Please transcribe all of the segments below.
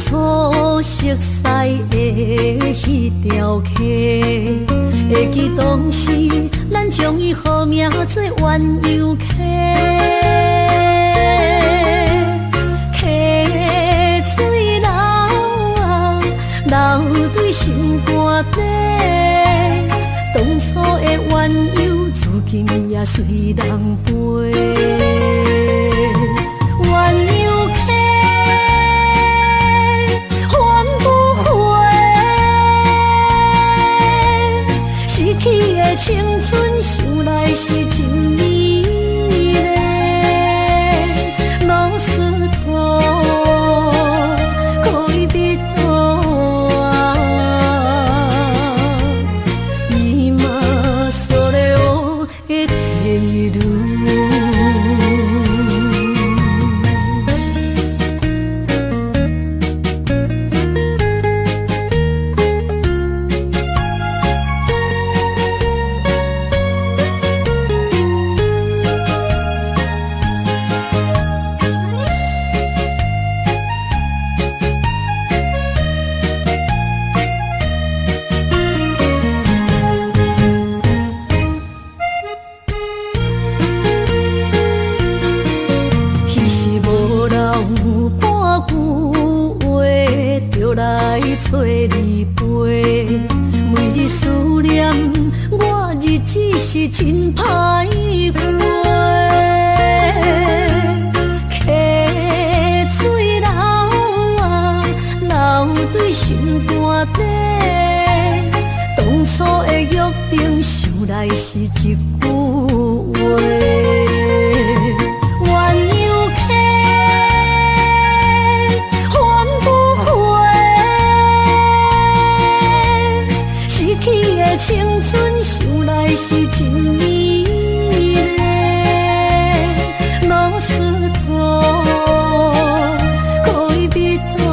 初熟似的彼條溪，會記當時咱將伊號名做鴛鴦溪。溪水流啊，流對心肝底，當初的鴛鴦，如今也隨人飛。鴛鴦溪，還不回，失去的青春，想來是真美麗。老斯托戀人啊，今それを得ている。彼時無留半句話，就來找你飛。每日思念，我日子是真歹過。溪水流啊，流對心肝底，當初的約定，想來是一句話。鴛鴦溪，還不回，失去的青春，想來是真美麗。老斯托戀人啊，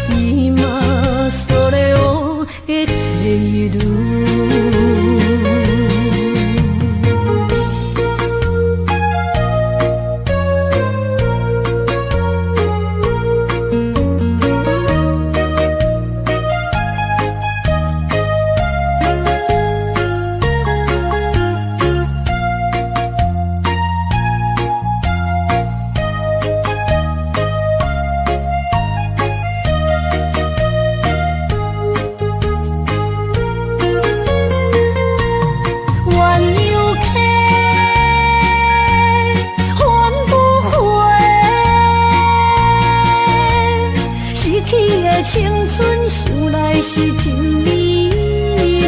今それを得ている。鴛鴦溪，還不回，失去的青春，想來是真美麗。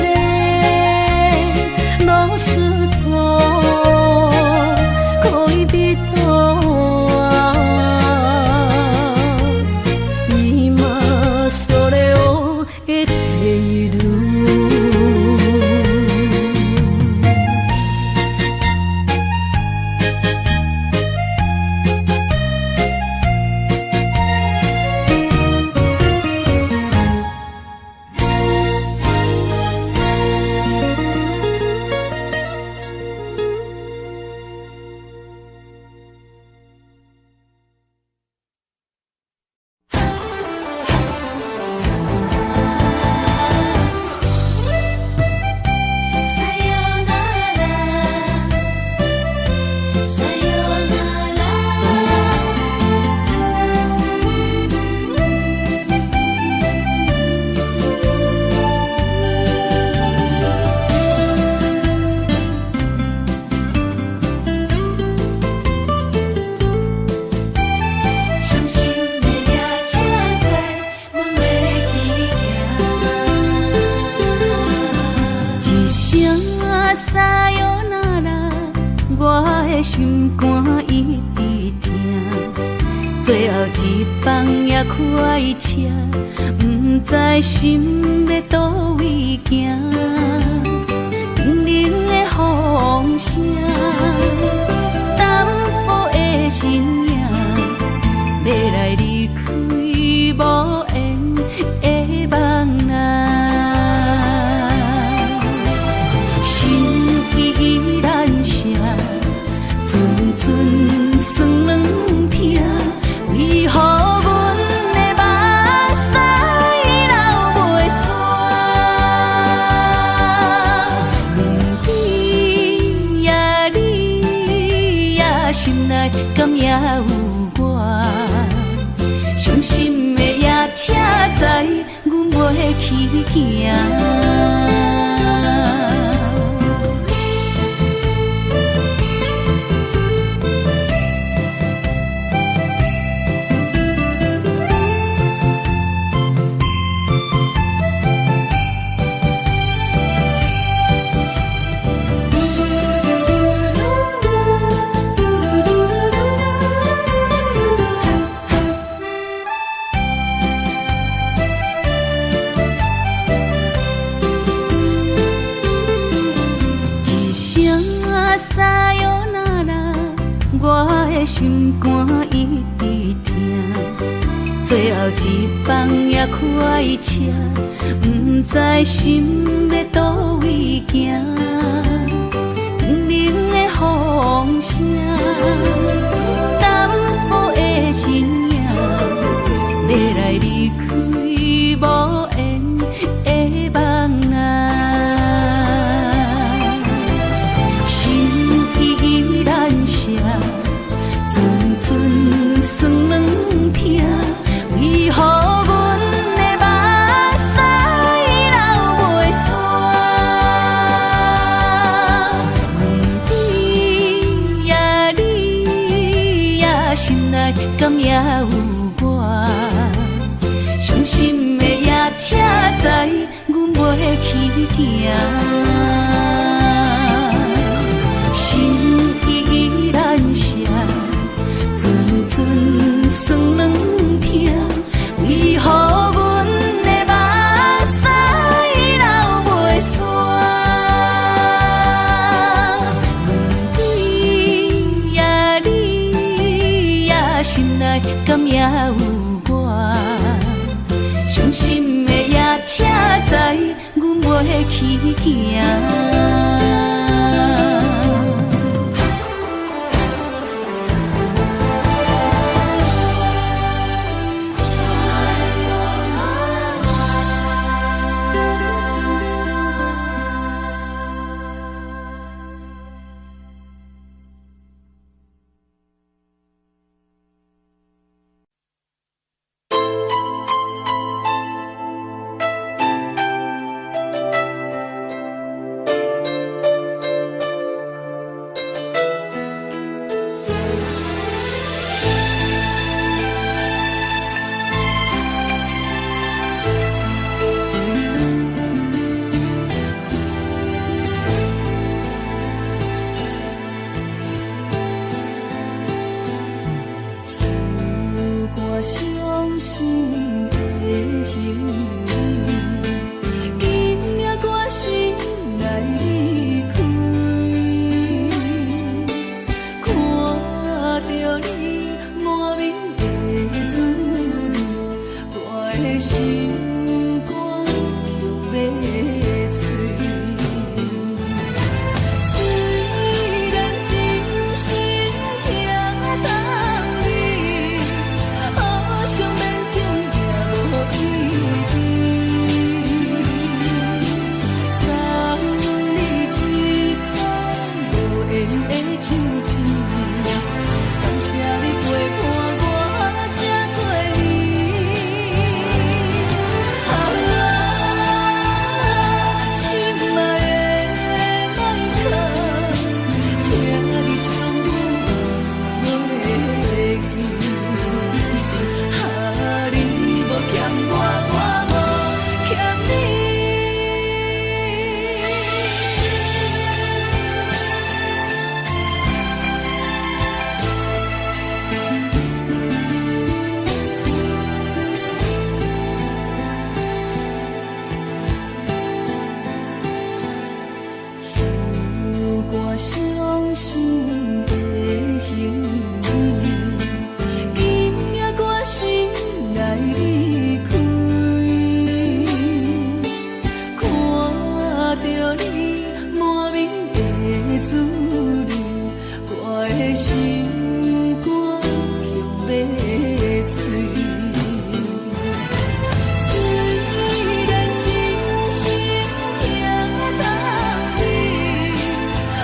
老斯托戀人啊，今それを得ている。さよなら。伤心的夜车载阮欲去行。一声さよなら，我的心肝一直疼。最後一班也開車，毋知心欲佗位行。叮鈴的風聲，淡薄的身影，欲來離開無緣的夢啊。心依難捨，陣陣酸軟疼。內敢猶有我？傷心的夜車知阮袂去行。一聲さよなら，我的心肝一直疼。最後一班也快車，不知心欲佗位行。冷的風聲，淡薄的身影，欲來離開無緣的夢啊。心意難捨，陣陣酸軟疼，為何阮的目屎流袂煞？你呀你呀，心內敢猶有我？傷心的夜車知阮袂去行。心意難捨，陣陣酸軟疼，為何阮的目屎流袂煞？你呀你呀，心內敢猶有我？傷心的夜車知阮袂去行。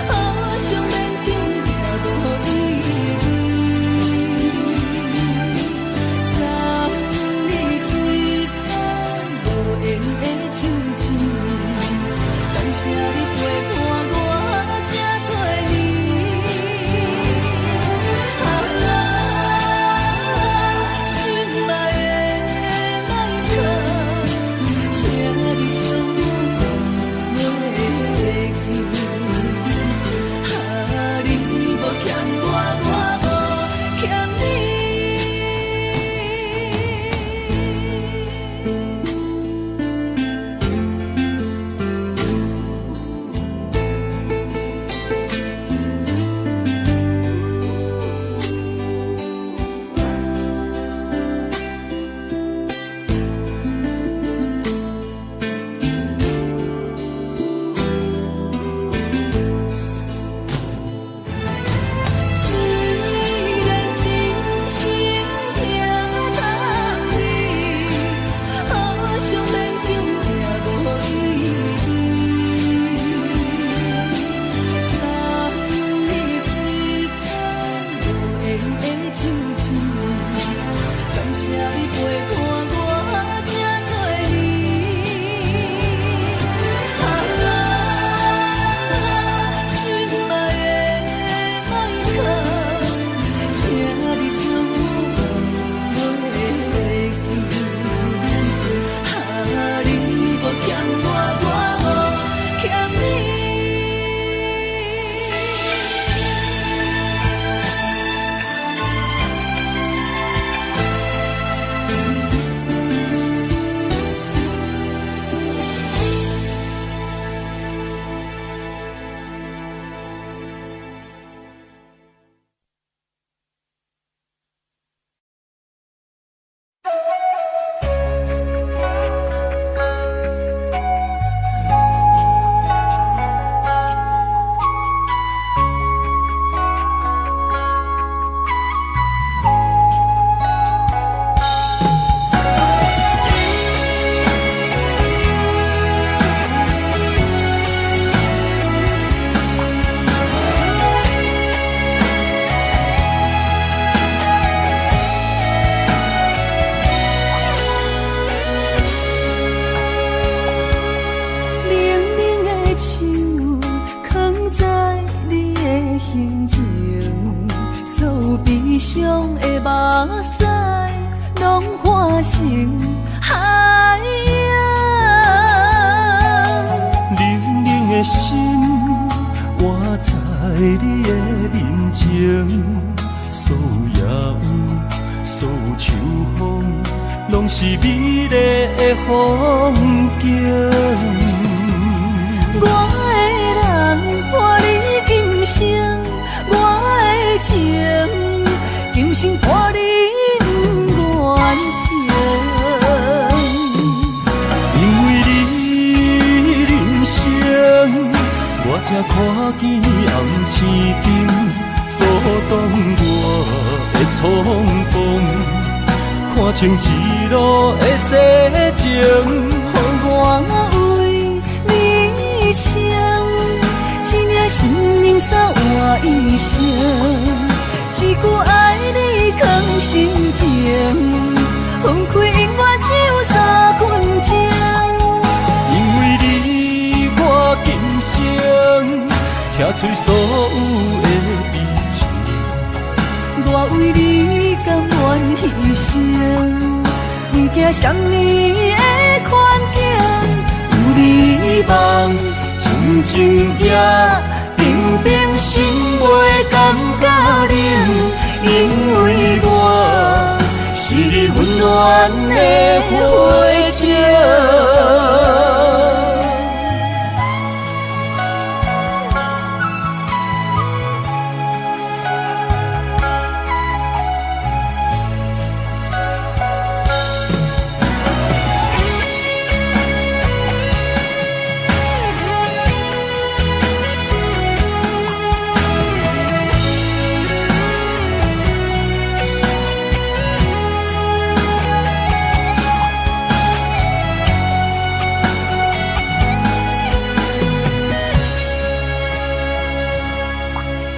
好想勉強也無意義。所有悲傷的目屎，攏化成海洋。冷冷的心，活在你的面前，所有夜雨，所有秋風，攏是美麗的風景。我的人伴你今生，我的情，今生伴你不願停。因為你人生，我才看見紅星燈，阻擋我的衝鋒，看清一路的世情。予我為你穿，一領生命衫換一生，一句愛你藏心情，分開永遠像三分鐘。因為你我今生，拆碎所有的悲情。我為你甘願犧牲，不驚啥物的困境。有你夢，靜靜行，平平心袂感覺冷，因為我是你溫暖的火種。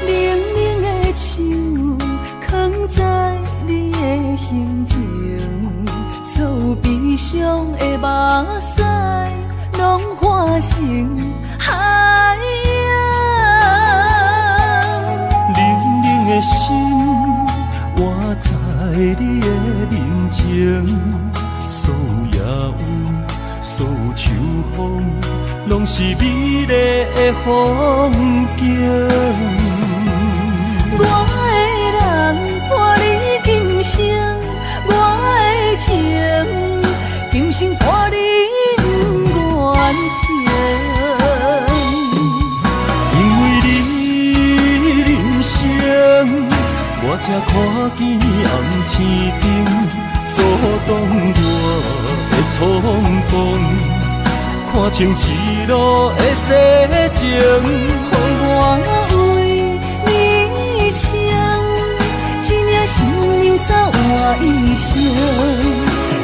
冷冷的手囥在你的胸前，所有悲傷的目屎，攏化成海洋。冷冷的心，活在你的面前，所有夜雨，所有秋風，攏是美麗的風景。我的人伴你今生，我的情，今生伴你不願停。因為你人生，我才看見紅星燈，阻擋我的衝鋒，看清一路的世情。予我為你穿，一領生命衫換一生，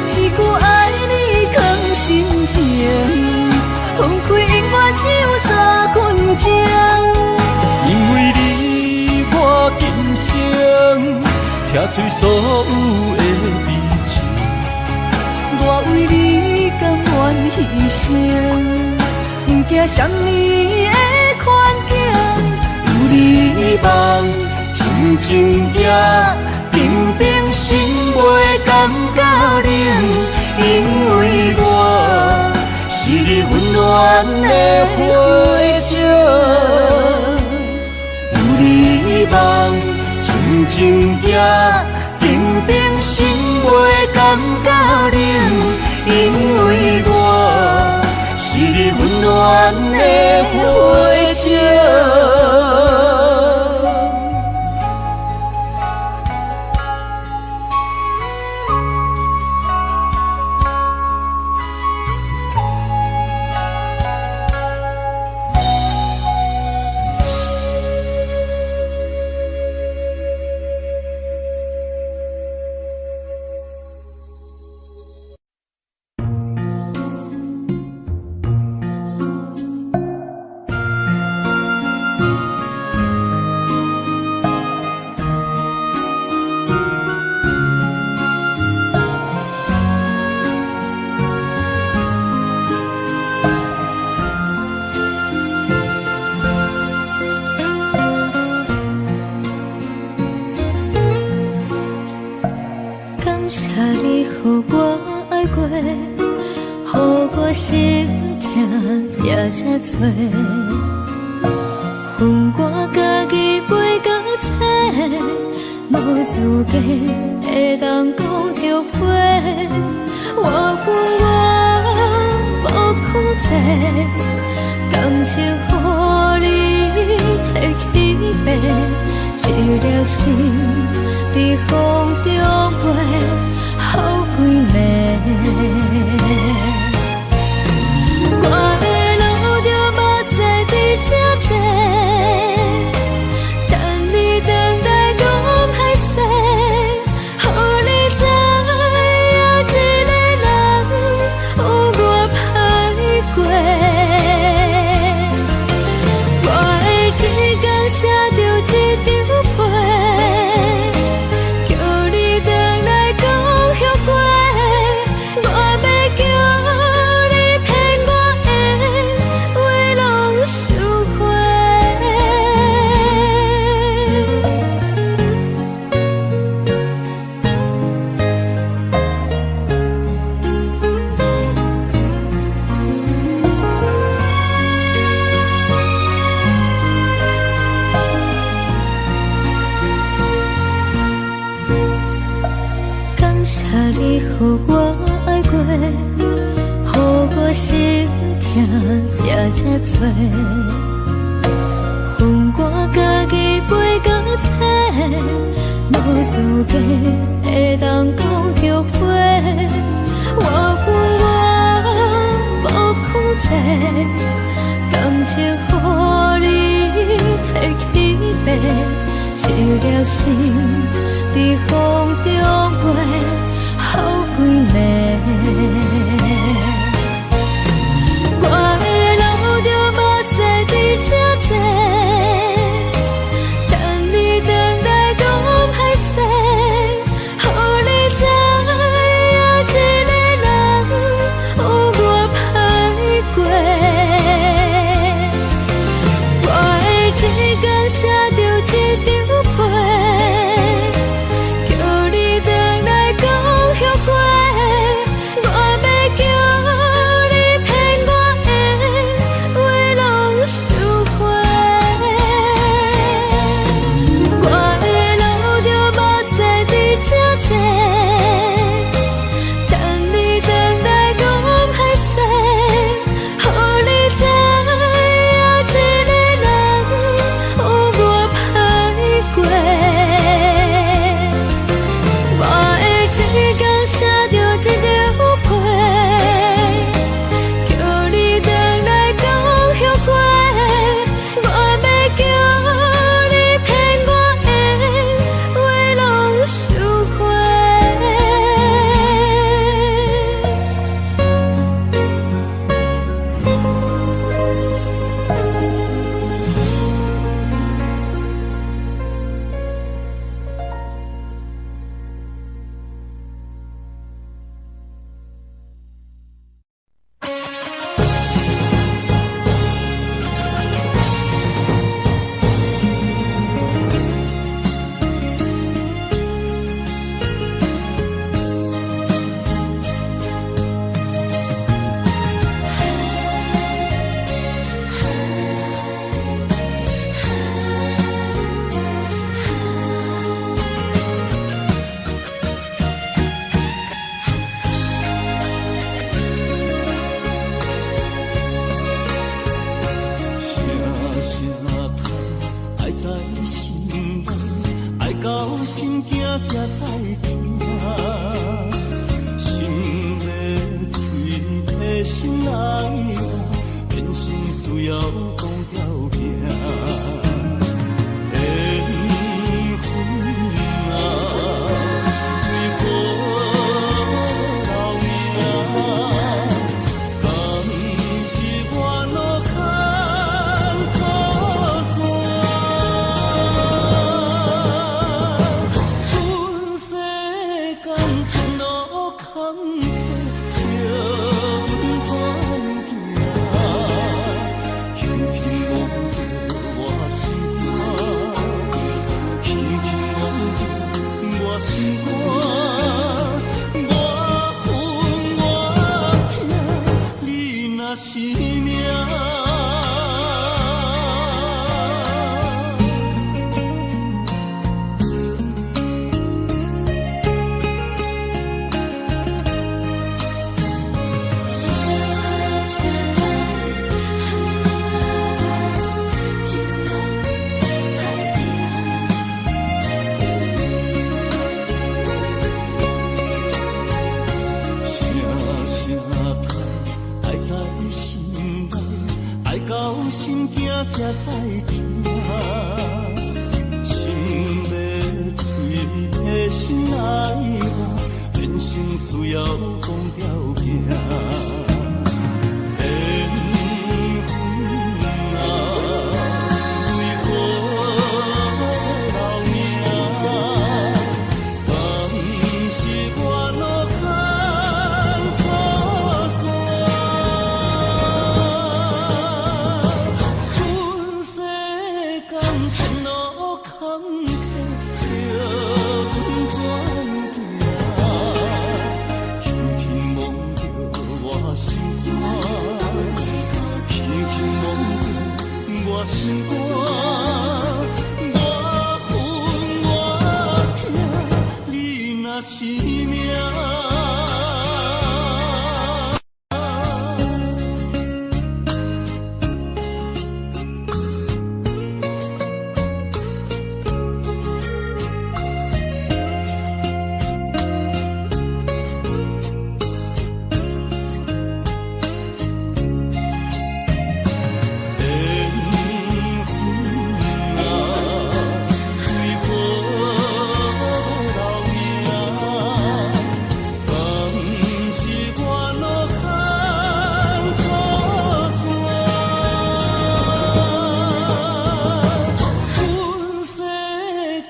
一句愛你藏心情，分開永遠像三分鐘。因為你我今生，拆碎所有的悲情。我為你甘願犧牲，不驚啥物的困境。有你夢，靜靜行，平平心袂感覺冷，因為我是你溫暖的火種。有你夢，靜靜行，平平心袂感覺冷，因為我是你溫暖的火種。也這濟，予我家己飞到册，無資格會當講後悔。我恨我無控制，感情予你提起爬，一粒心佇風中飛，好幾暝。我會流著目屎佇這坐，等你轉來講歹勢，予你知影一个人有偌歹過。我會一工寫著一張批，叫你轉來講後悔。我欲叫你騙我的話攏收回。感謝你予我愛過，予我心疼也這濟，予我家己飞到册，無資格會當講後悔。我恨我無控制，感情予你提起爬，一粒心佇風中飛，好幾暝。我會流著目屎佇這坐，等你轉來講歹勢，予你知影一個人有偌歹過。我會一工寫著一張批，叫你轉來講後悔。我欲叫你騙我的話攏收回。我會流著目屎佇這坐，等你轉來講歹勢，予你知影一個人有偌歹過。我會一工寫著一張批，叫你轉來講後悔。我欲叫你騙我的話攏收回。聲聲叹，愛在心內，愛到心驚才知疼。心欲喙提心來人生需要講條件。緣分啊，為何留名？敢是我路牽錯線？阮世間情路坎坷，叫阮怎行？輕輕摸著我心肝，輕輕摸著我心肝。我恨我疼，你若是命。才知疼。心欲喙提心爱我，人生需要讲条件。缘分啊，为何留名？敢是我路坎错线？阮世间前路坎坷，著阮转行，轻轻摸著我心肝，轻轻摸著我心肝，我恨我疼，你若是命。缘分啊，为何留名？敢是我路坎错线？阮世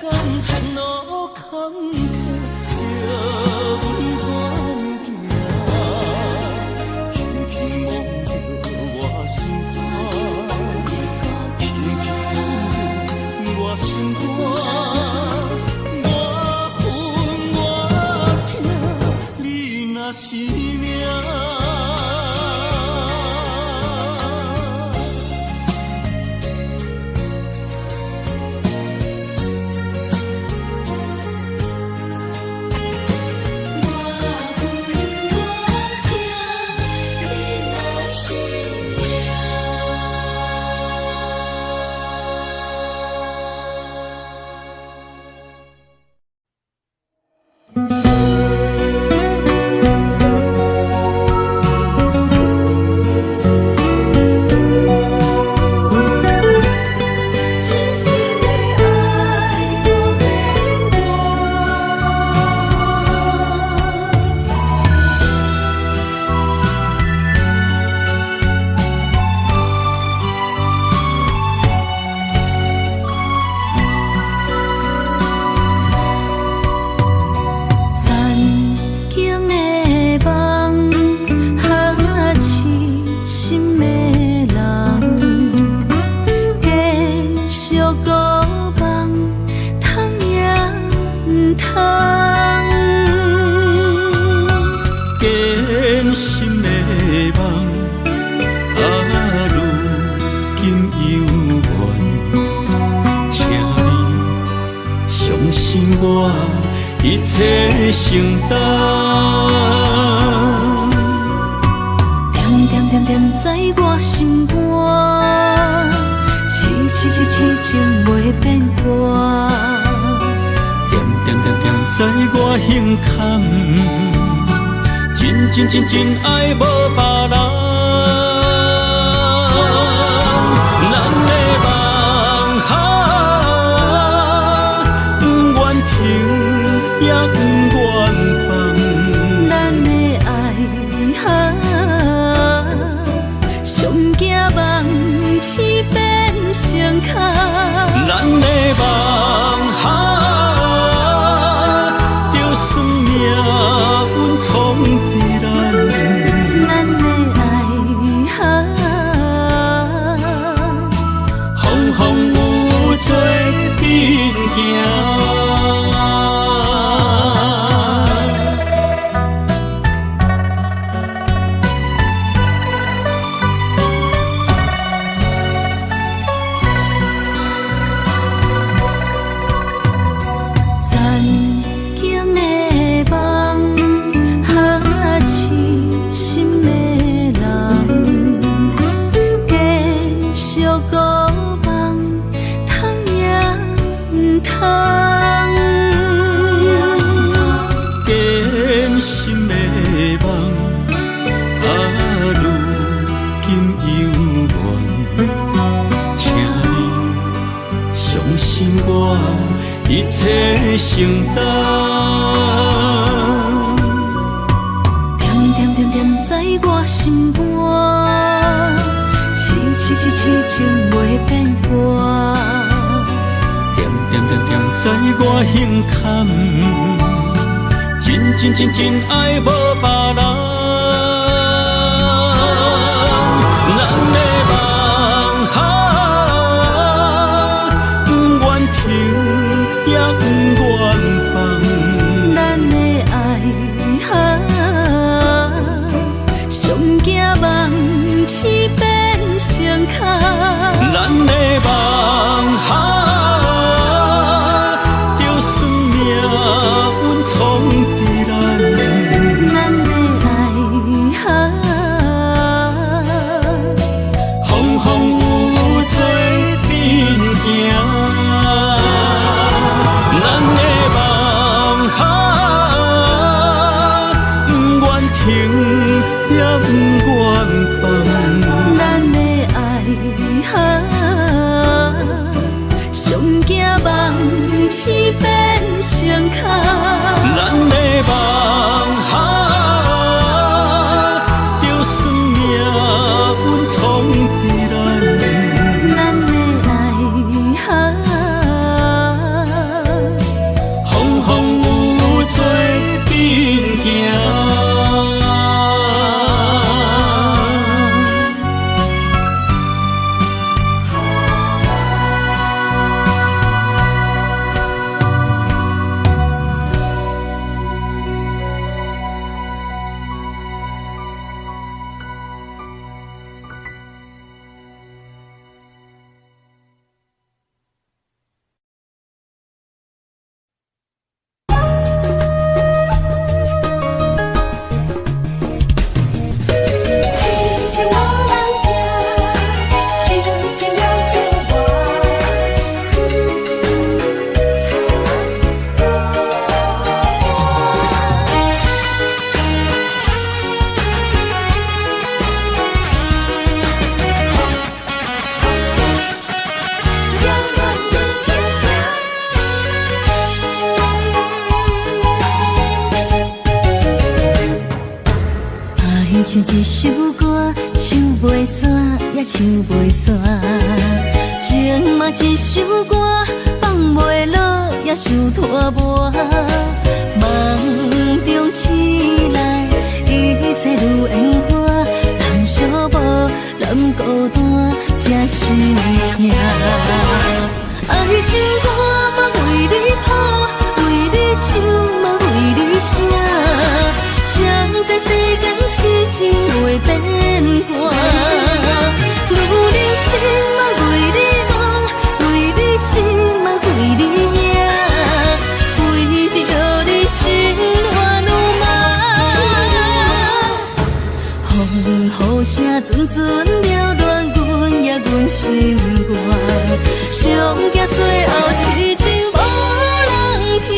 间前路坎坷，著阮转行，轻轻摸著我心肝，轻轻摸著我心肝，我恨我疼，你若是命。我恨我疼，你若是命。真心的爱无变卦。曾经的梦，哈痴心的人，继续孤梦，通也毋通。坚心的梦，啊，如今犹原，请你相信我，一切承担。惦惦惦惦在我心肝，痴痴痴痴情袂变卦。惦惦惦惦在我胸坎，真真真真爱无别人。咱的梦啊，不愿停，也不愿放。咱的爱啊，上惊梦醒变成空。咱的梦啊，就算命运创治咱。咱的爱啊，风风雨雨做阵行。一切承擔。甜甜甜甜在我心肝，痴痴痴痴情袂变卦。甜甜甜甜在我心坎，真真真真爱無別人。咱的夢啊，不願停也不願放。咱的愛啊，上驚夢醒變成空。咱的夢啊，就算命運創佇咱。咱的愛啊，風風雨雨做陣行。咱的夢啊，不願停也不願放。咱的愛啊，上驚夢醒變成空。咱的夢啊，就算命運創佇咱。咱的愛啊，風風雨雨做陣行。痴情无人听，深情了情我。愛像一首歌，唱袂煞，也唱袂煞。情嘛一首歌，放袂落，也想拖磨。梦中醒來，一切如煙花，人寂寞，人孤單，才心疼。愛情歌嘛為你譜，為你唱嘛為你寫。誰在世間痴情袂變卦？女人心嘛為你夢，為你痴嘛為你贏，為著你心亂如麻。風雨聲陣陣擾亂阮也阮心肝，上驚最後痴情無人聽。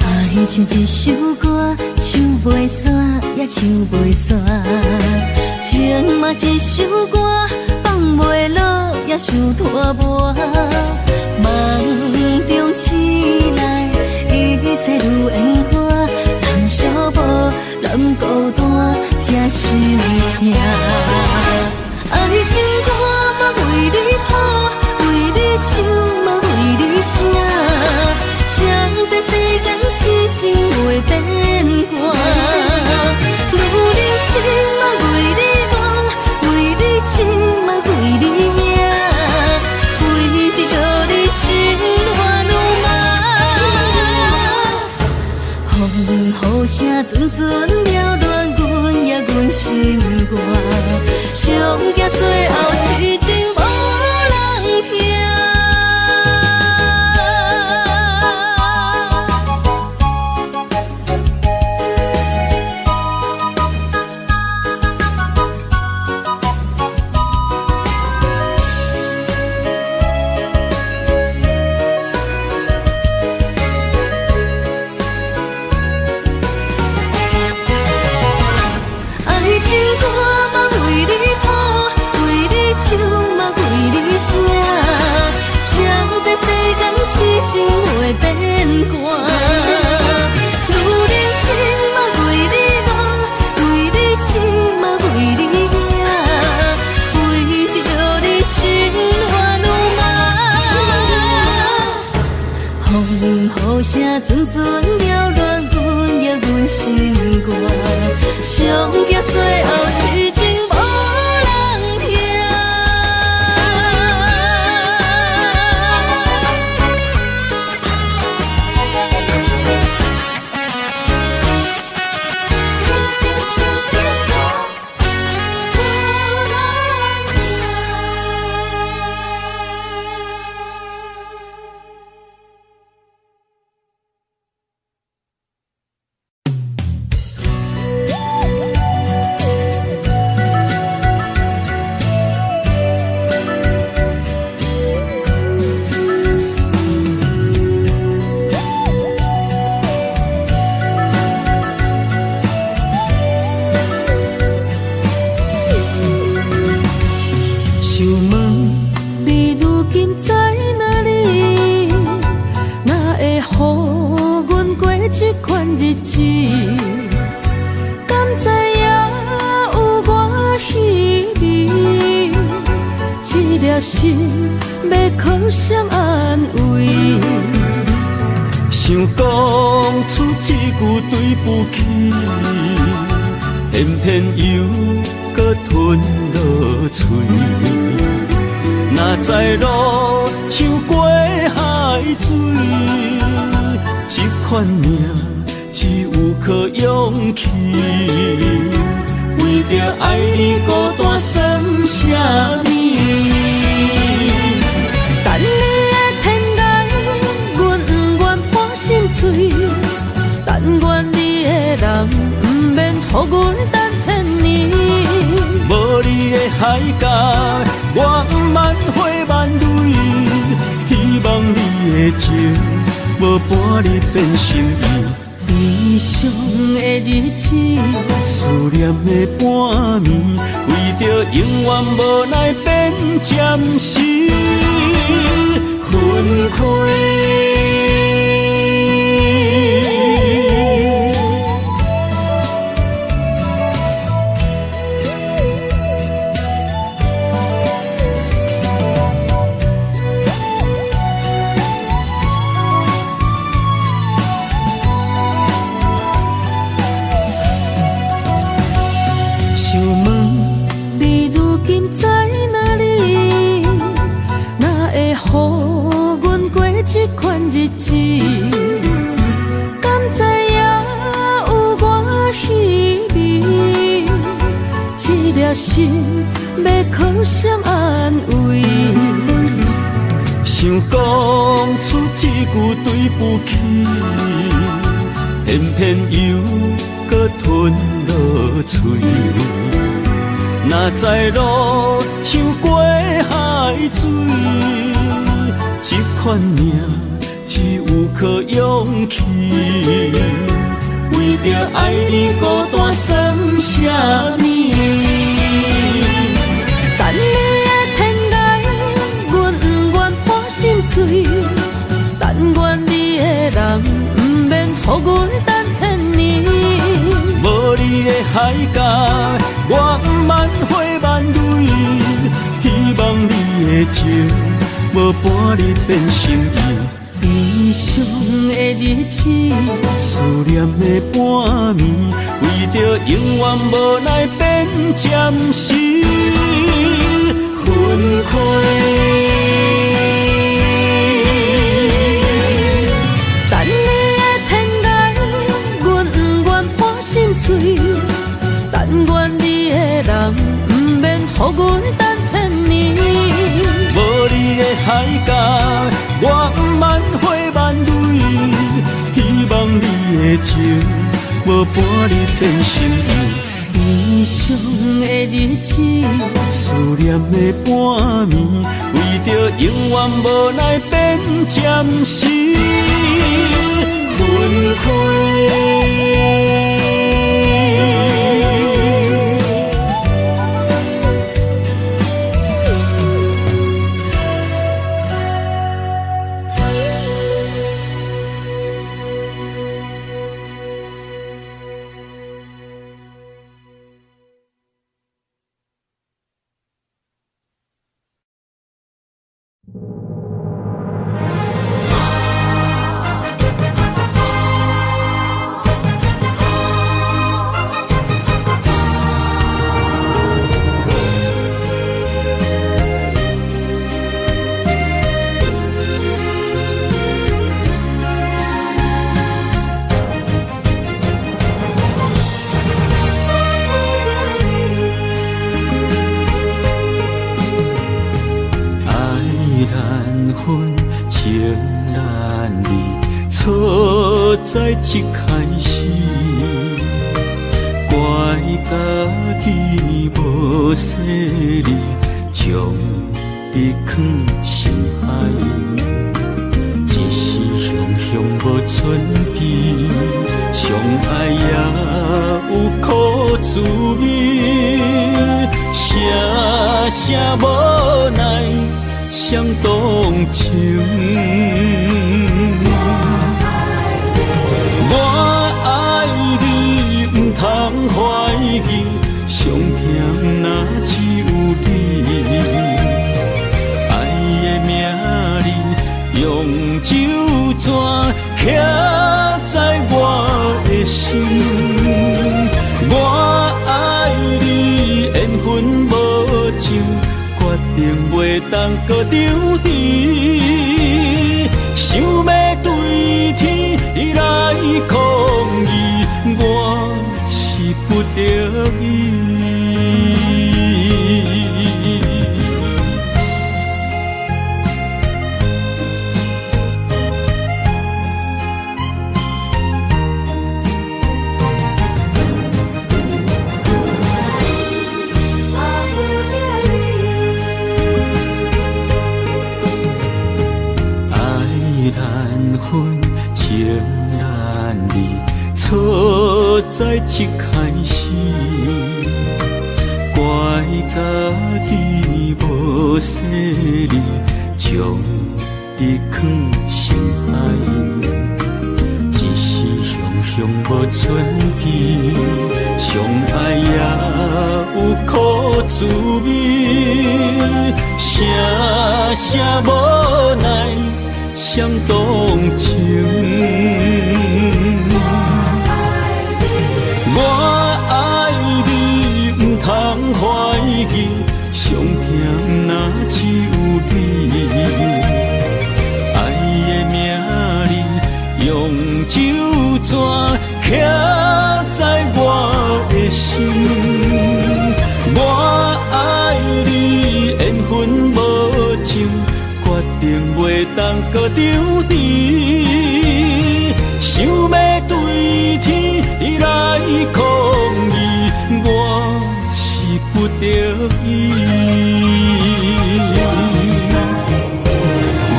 愛像一首歌，唱袂煞，也唱袂煞。情嘛一首歌，放袂落，也想拖磨。夢中醒來，一切如煙花，人寂寞，人孤單，才心疼。愛情歌嘛為你譜，為你唱嘛為你寫。誰在世間痴情袂變卦？女人心嘛為你夢，為你痴嘛為你贏，為著你心亂如麻。風雨聲陣陣擾亂阮也阮心肝，上驚最後痴情無人聽。阵阵扰乱阮的阮心肝，上惊最后痴情无人疼。想问你如今在哪里？哪会予阮过这款日子？敢知影有偌稀微？这粒心欲靠谁安慰？想讲出这句对不起，偏偏又阁吞落喙。哪知路像过海水，这款命只有靠勇气。为著爱你孤单算啥物？等你的天涯，阮不愿破心碎。但愿你的人毋免予阮等千年。无你的海角，我毋茫花万蕊。希望你的情无半日变心意。悲伤的日子，思念的半暝，为著永远无奈变暂时分开。想问你如今在哪里？哪会予阮过这款日子？敢知影有偌稀微？这粒心欲靠谁安慰？想讲出这句对不起，偏偏又阁吞落喙。哪知路像过海水，这款命只有靠勇气。为著爱你孤单算啥物？等你的天涯，阮不愿破心碎。但愿你的人毋免予阮等千年。无你的海角，我毋茫花万蕊。希望你的情无半日变心意。悲伤的日子，思念的半暝，为著永远无奈变暂时分开。等你的天涯，阮不愿破心碎。但愿你的人毋免予阮等千年。无你的海角，我毋茫花万蕊。希望你的情无半日变心意。悲伤的日子，思念的半暝，为著永远无奈变暂时分开。在一開始，怪家己無細膩，將你囥心海，一時雄雄無準備，相愛也有苦滋味，聲聲無奈相動情。我愛你，毋通懷疑，上疼若只有你。愛的名字用酒泉刻在我的心。我愛你，緣分無情，決定袂當閣相離。想欲對天來抗議，我是不得已。愛難分，情難離，錯在一開始，怪家己無細膩，將你囥心海，一時雄雄無準備，相愛也有苦滋味，聲聲無奈相動情。我愛你，毋通懷疑，上疼若只有你。愛的名字用酒泉刻在我的心。我愛你，緣分無情，決定袂當閣相離。想欲對天來抗議，我是不得已。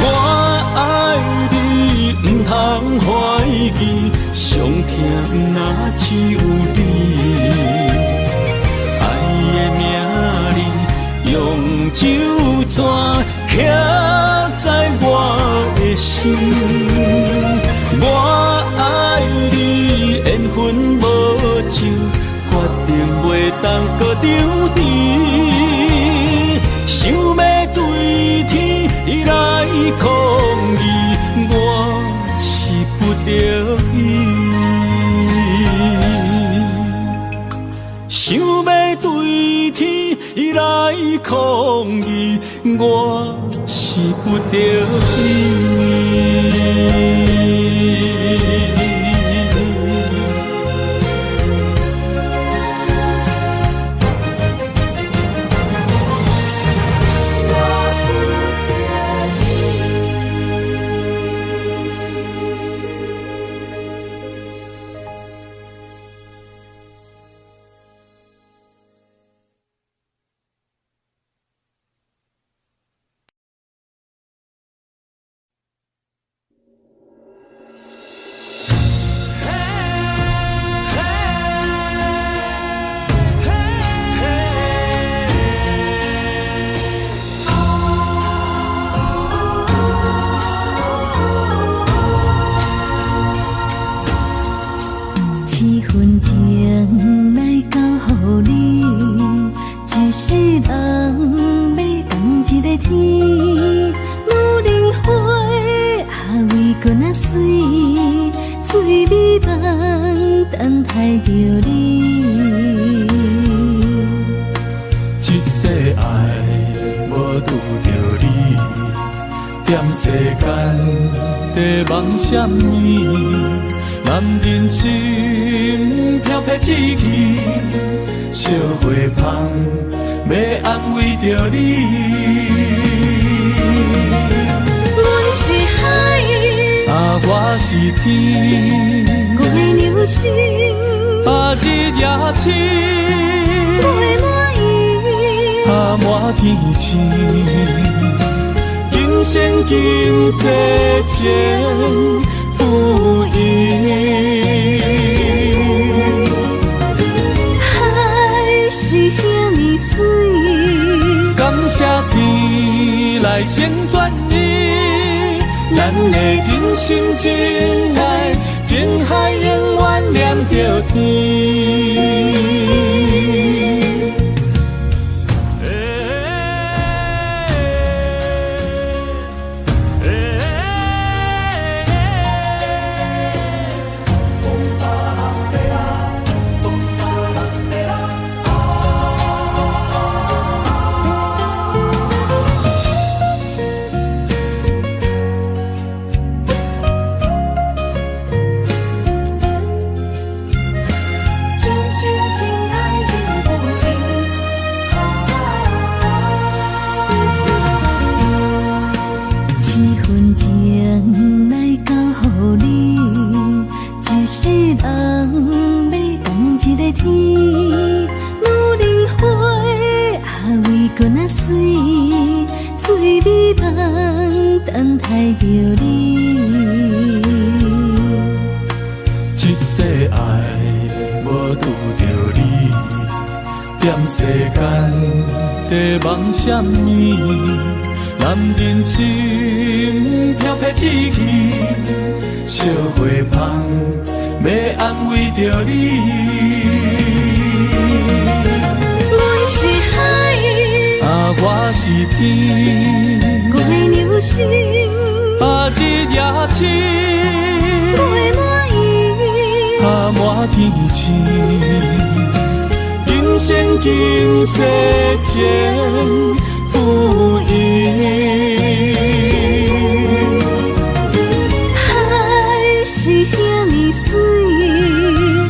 我愛你，毋通懷疑，上疼若只有你。愛的名字用酒泉刻在我的心。我愛你，緣分無情，決定袂當閣相離。想欲對天來抗議，我是不得已。想欲對天來抗議，我是不得已。七分情来交予你，一世人欲仝一个天。女人花也为君仔水，醉美梦等待著你。这世爱无拄著你，踮世间在梦啥物？男人心飘飘志气，惜花芳欲安慰著你。阮是海，爱啊，我是天，月娘心，啊，日夜星，月满圆，啊，满天星。今生今世情付伊。海是遐呢水，感谢天来成全伊，咱的真心真爱，情海永远连著天。等待著你，这世爱无拄著你，踮世间在望啥物？男人心飘飘志气，惜花芳欲安慰著你。阮是海，啊，我是天。月娘心，啊，日夜星，月满圆，啊，满天星。今生今世情付伊。海是遐呢水，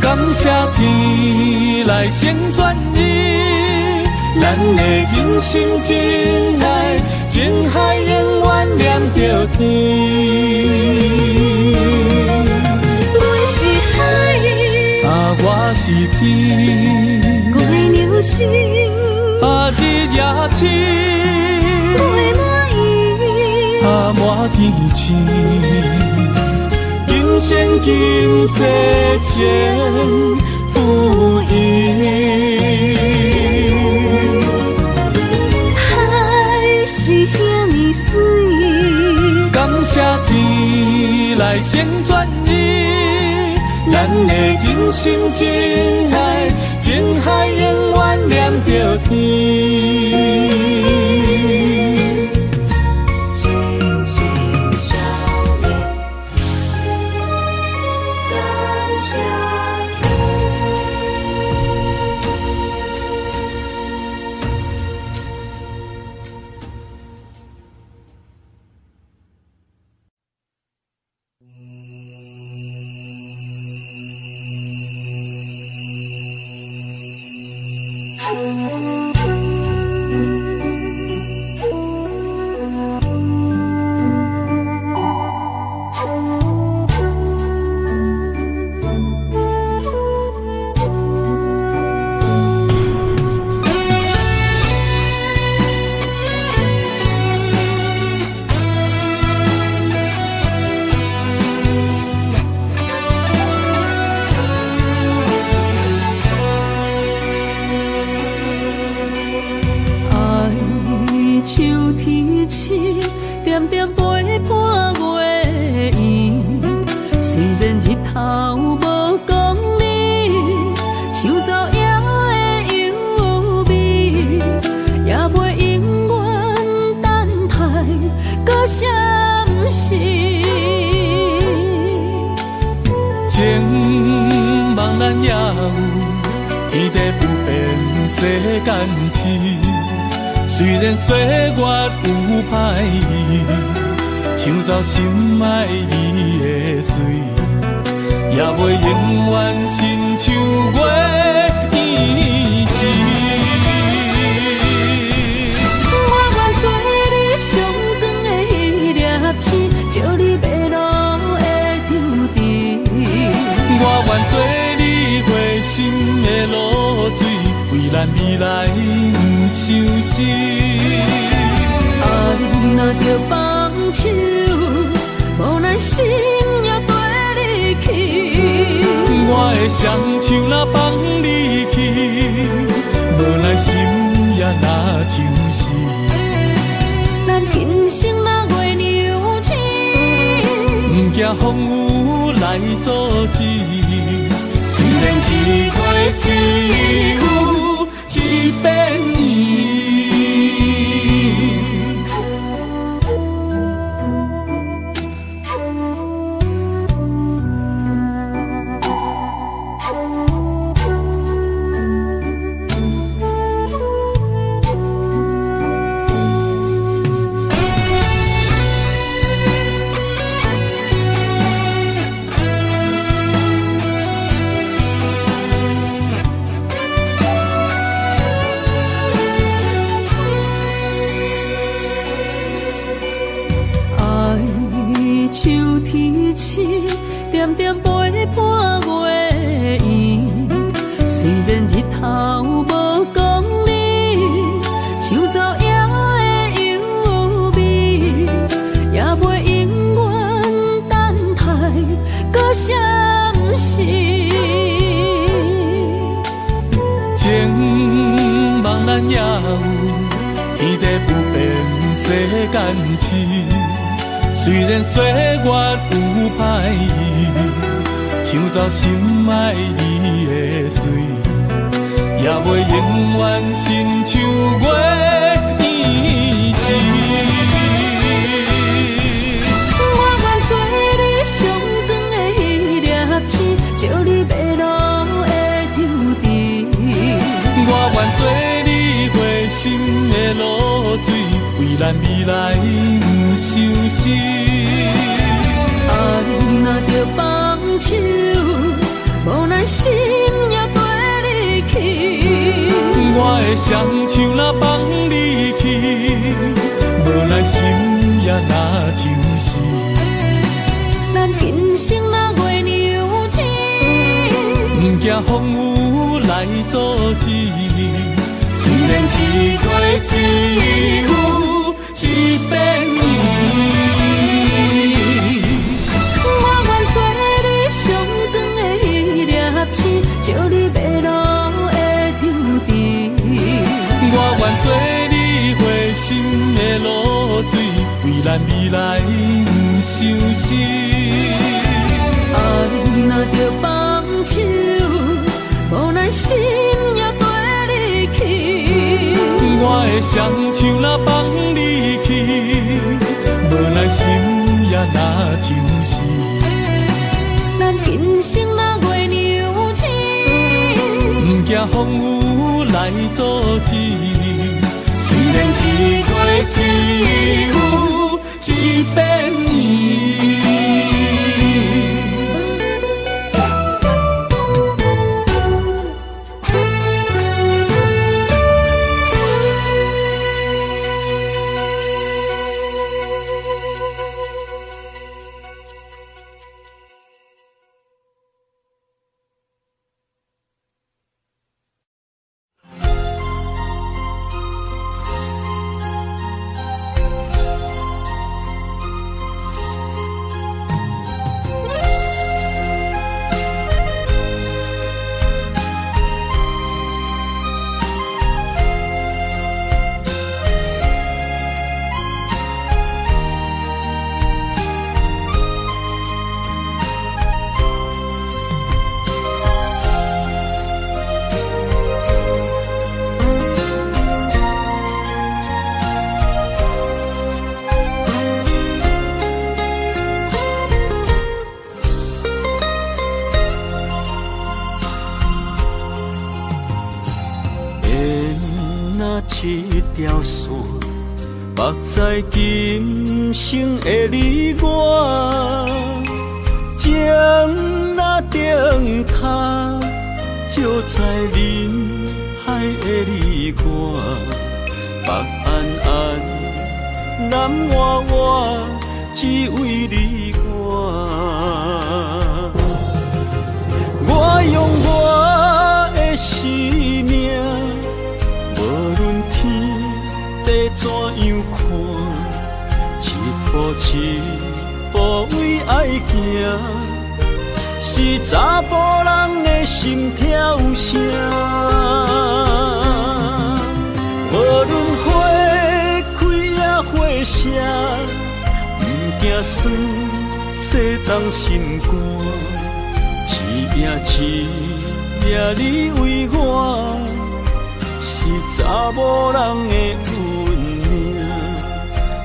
感谢天来成全伊，咱的真心真爱，情海永远连著天。阮是海，啊，我是天。月娘心，啊，日夜星，月满圆，啊，满天星。今生今世情付伊。海是遐呢水，感谢天来成全伊，咱的真心真爱，情海永远连著天。我願做你上光的彼粒星，照你迷路的做你花心的露水，为咱未来不相思。爱若著放手，无奈心也缀你去。我的双手若放你去，无奈心也若相思。咱今生若月娘亲，不惊风雨来阻止。虽然一过只有一遍圆。点点陪伴月圆，虽然日头无光明，像昼夜的幽微，也袂永远等待搁相识。情梦咱也有，天地不变世间事。虽然岁月有歹意，抢走心爱你的水，也袂永远亲像月圆时。我愿做你上长的彼粒星，照你迷路的抽屉。我愿做你花心的露水，为咱未来不相思。爱若著放手，无奈心也缀你去。我的双手若放你去，无奈心也若相思。咱今生若月娘亲，不惊风雨来阻止。虽然一过只有一遍圆。我愿做你上长的彼粒星，照你迷路的抽屉。我愿做你花心的露水，为咱未来不相思。爱若著放手，无奈心也缀你去。我的双手若放你去，无奈心也若相思。咱今生若月娘亲，不惊风雨来阻止。虽然一过只有一遍圆。条线，缚在今生的你我，情若灯塔，照在人海的你我，北安安，南活活，只为你我。我为爱行，是查埔人的心跳声。无论花开抑花谢，毋惊酸，世东心肝。一夜一夜你为我，是查某人的运命。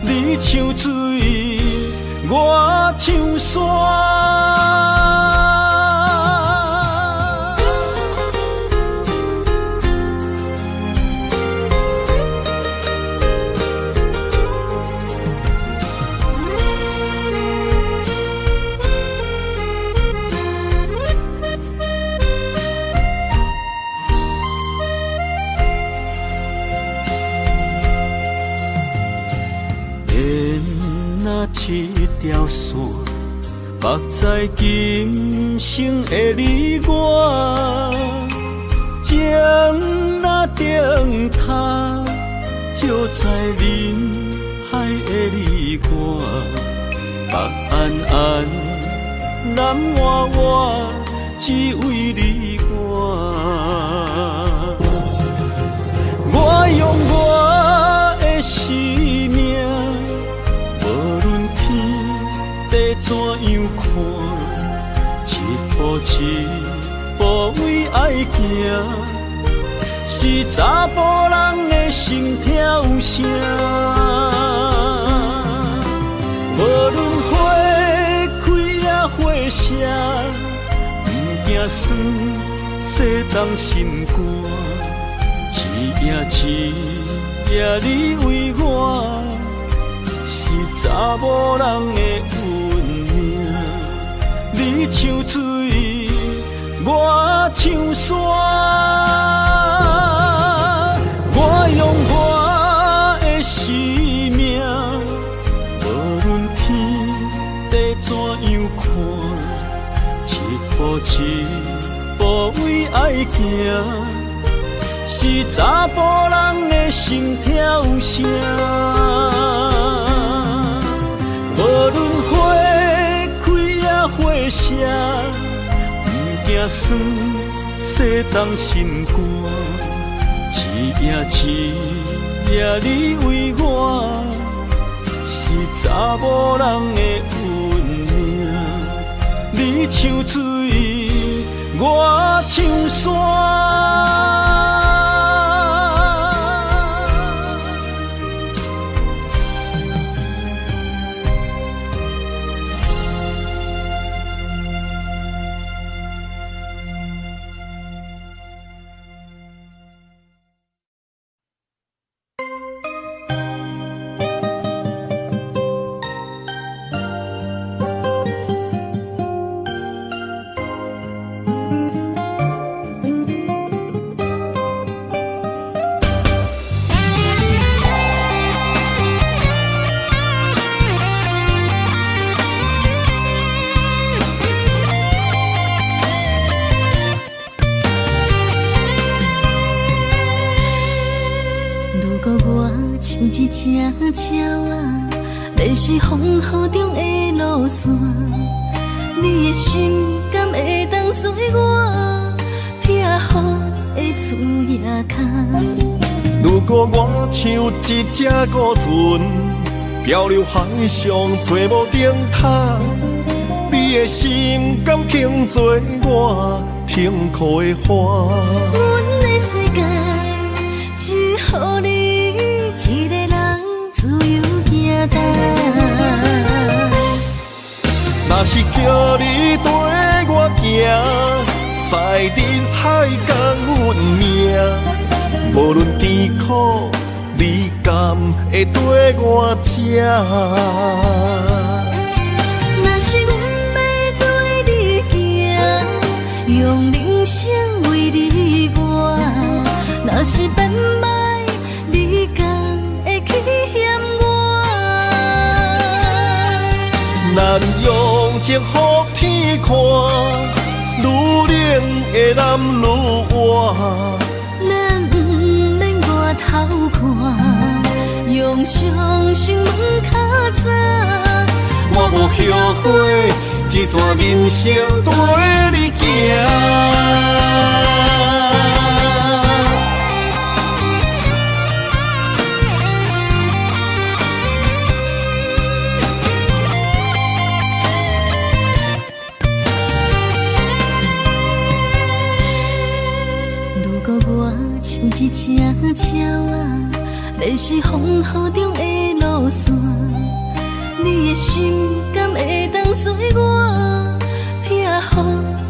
你像水，我像山。一条线，缚在今生的你我，情若灯塔，照在人海的你我，北安安，南活活，只为你我。我用我的生命，怎样看，一步一步为爱行，是查埔人的心跳声。无论花开抑花谢，毋惊酸，世东心肝。一夜一夜你为我，是查某人的运命。你像水，我像山。我用我的生命，无论天地怎样看，一步一步为爱行，是查埔人的心跳声。无论花开抑花谢，毋惊酸，世东心肝。一夜一夜你为我，是查某人的运命。你像水，我像山。一只鸟仔，迷失风雨中的路线，你的心敢会当做我避雨的厝仔跤？如果我像一只孤船，漂流海上找无灯塔，你的心敢肯做我停靠的岸？阮的世界只予你一个人自由行动。若是叫你缀我行，在人海讲运命，无论甜苦，你敢会缀我这？若是阮欲缀你行，用人生为你活；若是变歹，你敢会去嫌我？咱用情予天看，愈冷的男愈活。咱毋免回头看，用相信问较早。我我無後悔，這段人生綴你行。如果我像一隻鳥仔，迷失風雨中的路線，你的心敢會當做我避雨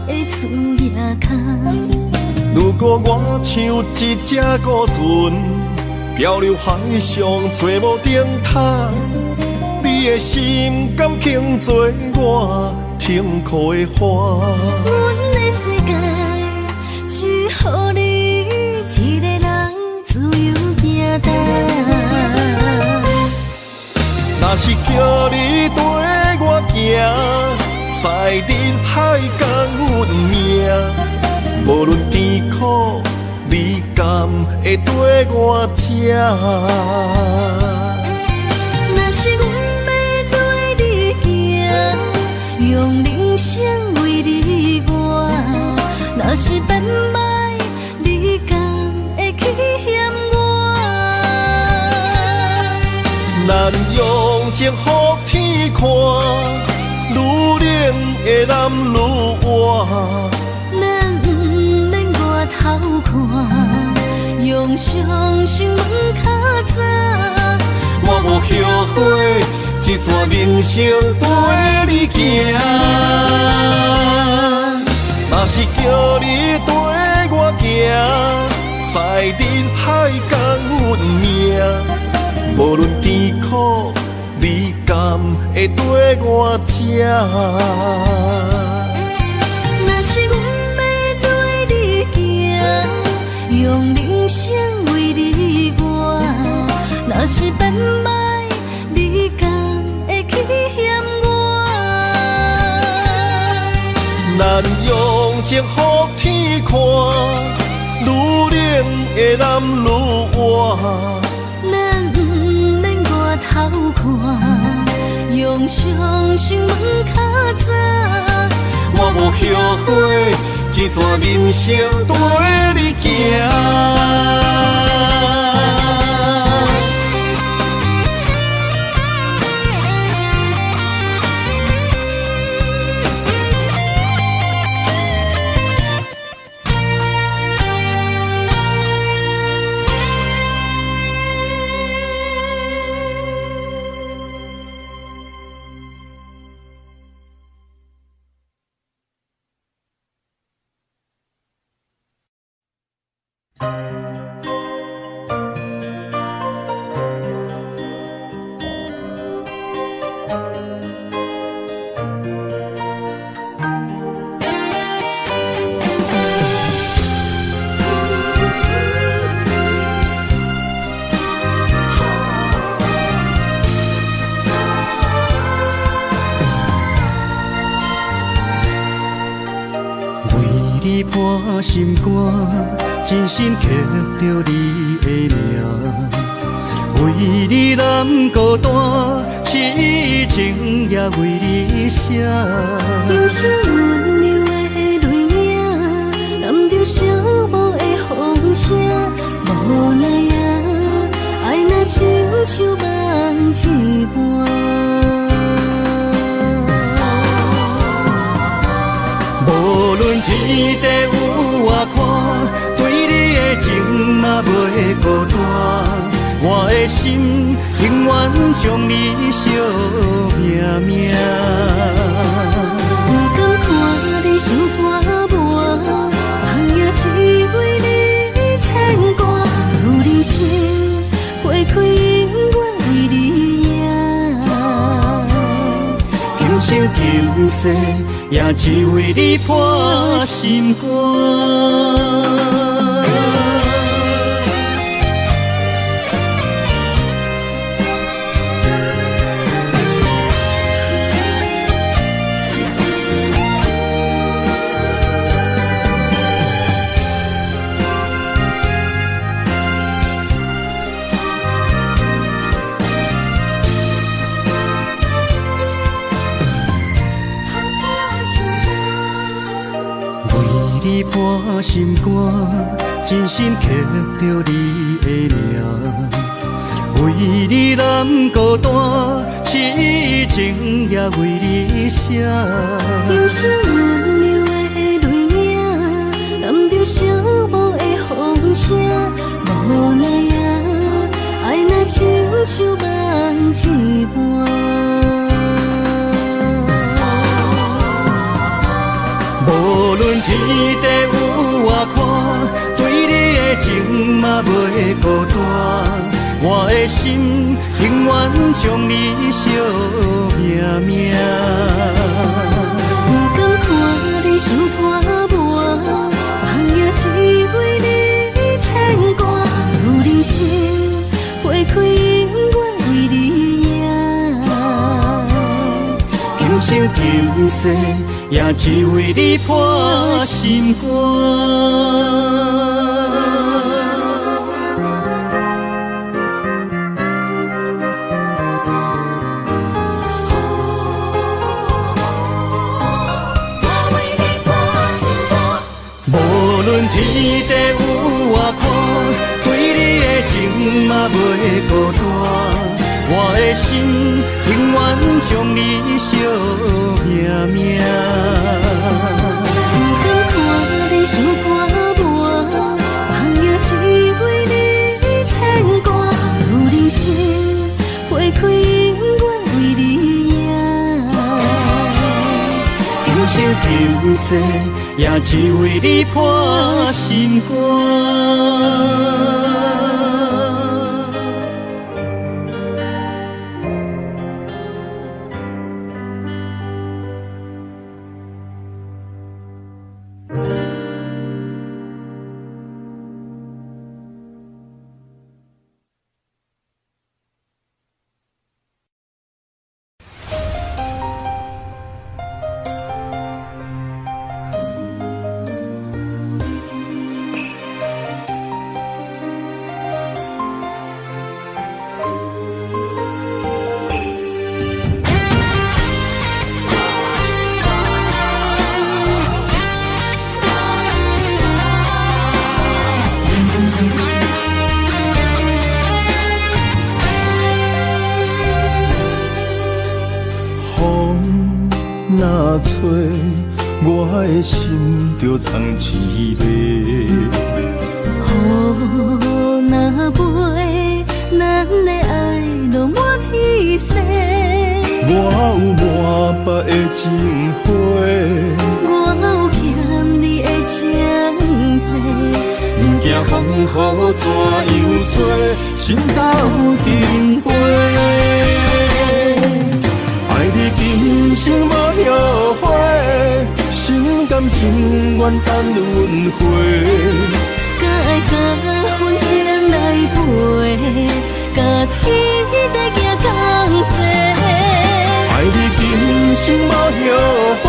的厝仔跤？如果我像一隻孤船，漂流海上找無燈塔，你的心敢肯做我停靠的岸？阮的世界只予你一个人自由行動。若是叫你綴我行，在人海共阮命，無論甜苦，你敢會綴我這？若是阮欲綴你行，用人生為你活；若是變歹，你敢會去嫌我？咱用情予天看，愈冷的男愈活。咱毋免外頭看，用相信問較早。我無後悔，這段人生綴你行。若是叫你綴我行，在人海共阮命，無論甜苦，你敢會綴我這？若是阮欲綴你行，用人生為你活；若是變歹，你敢會去嫌我？咱用情予天看，愈冷的男愈活。咱毋免外頭看，用相信問較早。我無後悔，這段人生綴你行。你破心肝，真心刻著你的名。為你難孤單，痴情也為你寫。留下溫柔的淚影，攬著寂寞的風聲。無奈啊，愛若親像夢一般。無論天地有偌寬，對你的情嘛袂孤單。我的心永遠將你惜命命。不甘看你伤破磨，放也只為你牽掛。如人生花開，永遠為你贏。今生今世也只為你破心肝。你破心肝，真心刻著你的名。为你难孤单，痴情也为你写。今生温柔的泪影，含著寂寞的风声，无奈啊，爱若亲像梦一般。无论天地有偌宽，对你的情嘛袂孤单。我的心永远将你惜命命。不甘看你伤拖磨，放也只为你牵挂。如人生花开，永远为你赢。今生今世也只为你破心肝。无论天地有偌宽，对你的情嘛袂孤单。我的心永远将你惜命命。不甘看你伤拖磨，放也只为你牵挂。如人生花开，永远为你赢。今生今世也只为你破心肝。吹，我的心就藏凄美。雨若飞，咱的爱落满天星。我有满腹的情花，我有欠你的情债。不惊风雨怎样吹，心斗阵飞。爱你今生无后悔，心甘情愿等轮回。甲爱甲分情来陪，甲天地行同齐。爱你今生无后悔，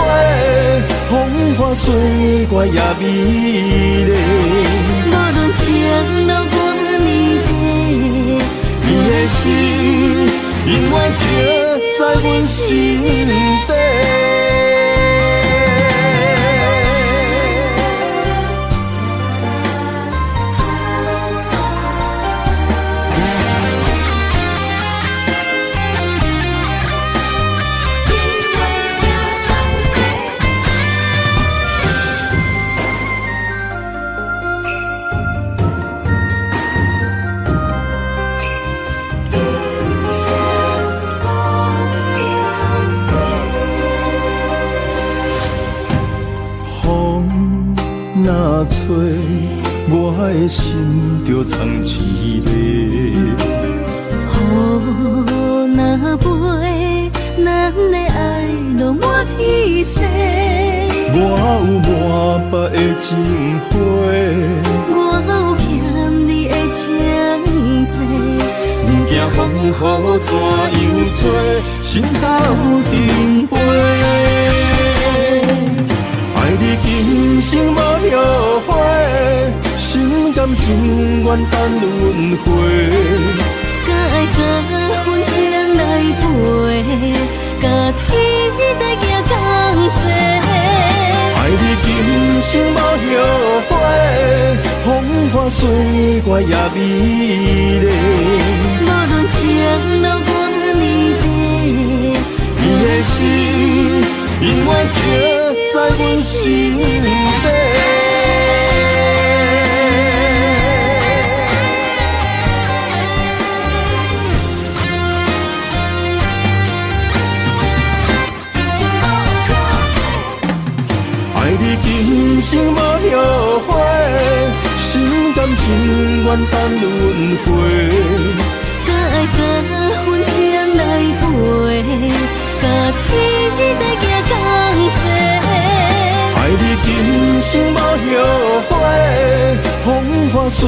风花雪月也美丽。无论情路偌呢短，你的心永远停在阮心底。吹，我的心就藏凄美。雨若飞，咱的爱落满天星。我有满腹的情花，我有欠你的情债。不惊风雨怎样吹，心斗阵飞。爱你今生无后悔，心甘情愿等轮回。甲爱甲分情来陪，甲天地行同齐。爱你今生无后岁月也美丽。无论情路偌呢短，你的心永远刻在阮心底。爱你今生无后悔，心甘情愿等轮回。甲爱甲分情来陪，甲天地行同齐。爱你今生无后悔，风花雪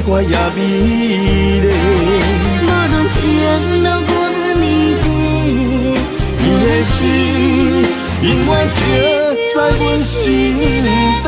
月也美丽。无论情路偌呢短，你的心永远刻在阮心底。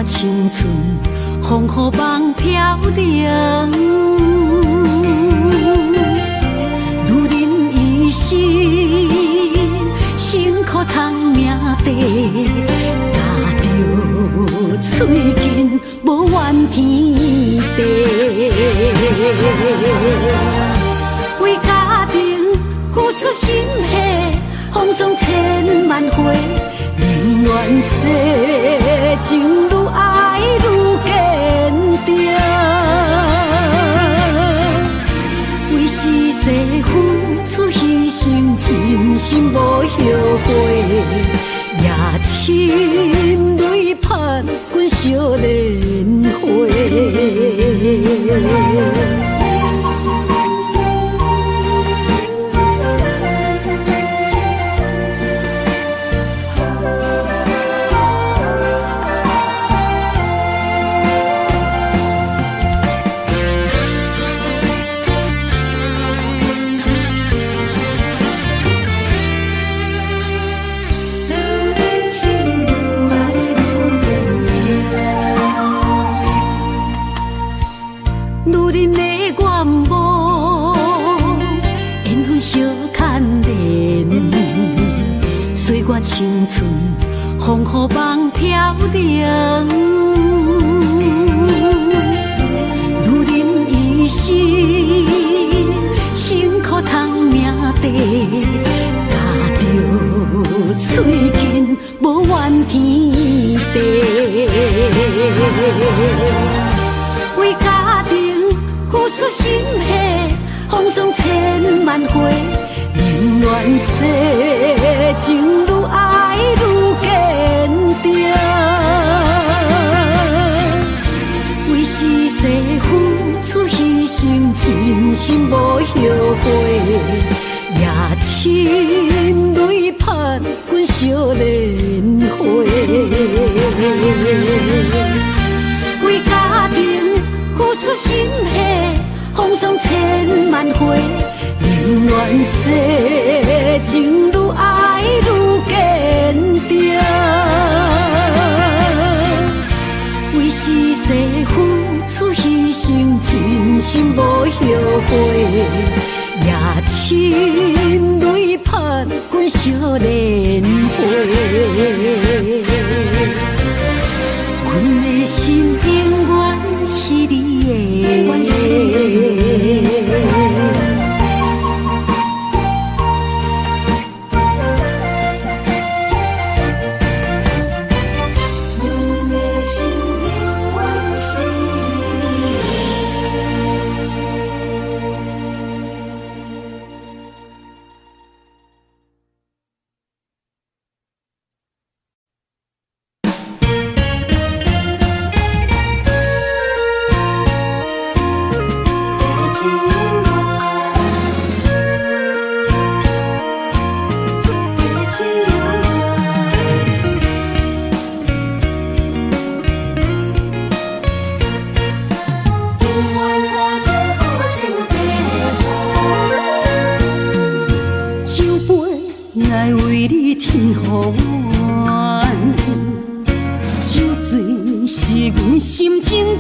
青春风雨梦飘零，女人一生辛苦通命地，咬著喙紧无怨天地，为家庭付出心血，风霜千万回。宁愿说情愈爱愈坚定，为时势付出牺牲，真心无后悔，也深泪盼阮惜莲花。青春风雨梦飘零，女人一生辛苦通命地，咬著喙紧无怨天地，为家庭付出心血，风霜千万回。宁愿说情愈爱愈坚定，为时势付出牺牲，真心无后悔，也深泪盼阮惜莲花，为家庭付出心血，风霜千万回。宁愿说情愈爱愈坚定，为时势付出牺牲，真心无后悔，也深泪盼阮惜莲花。阮的心永远是你的。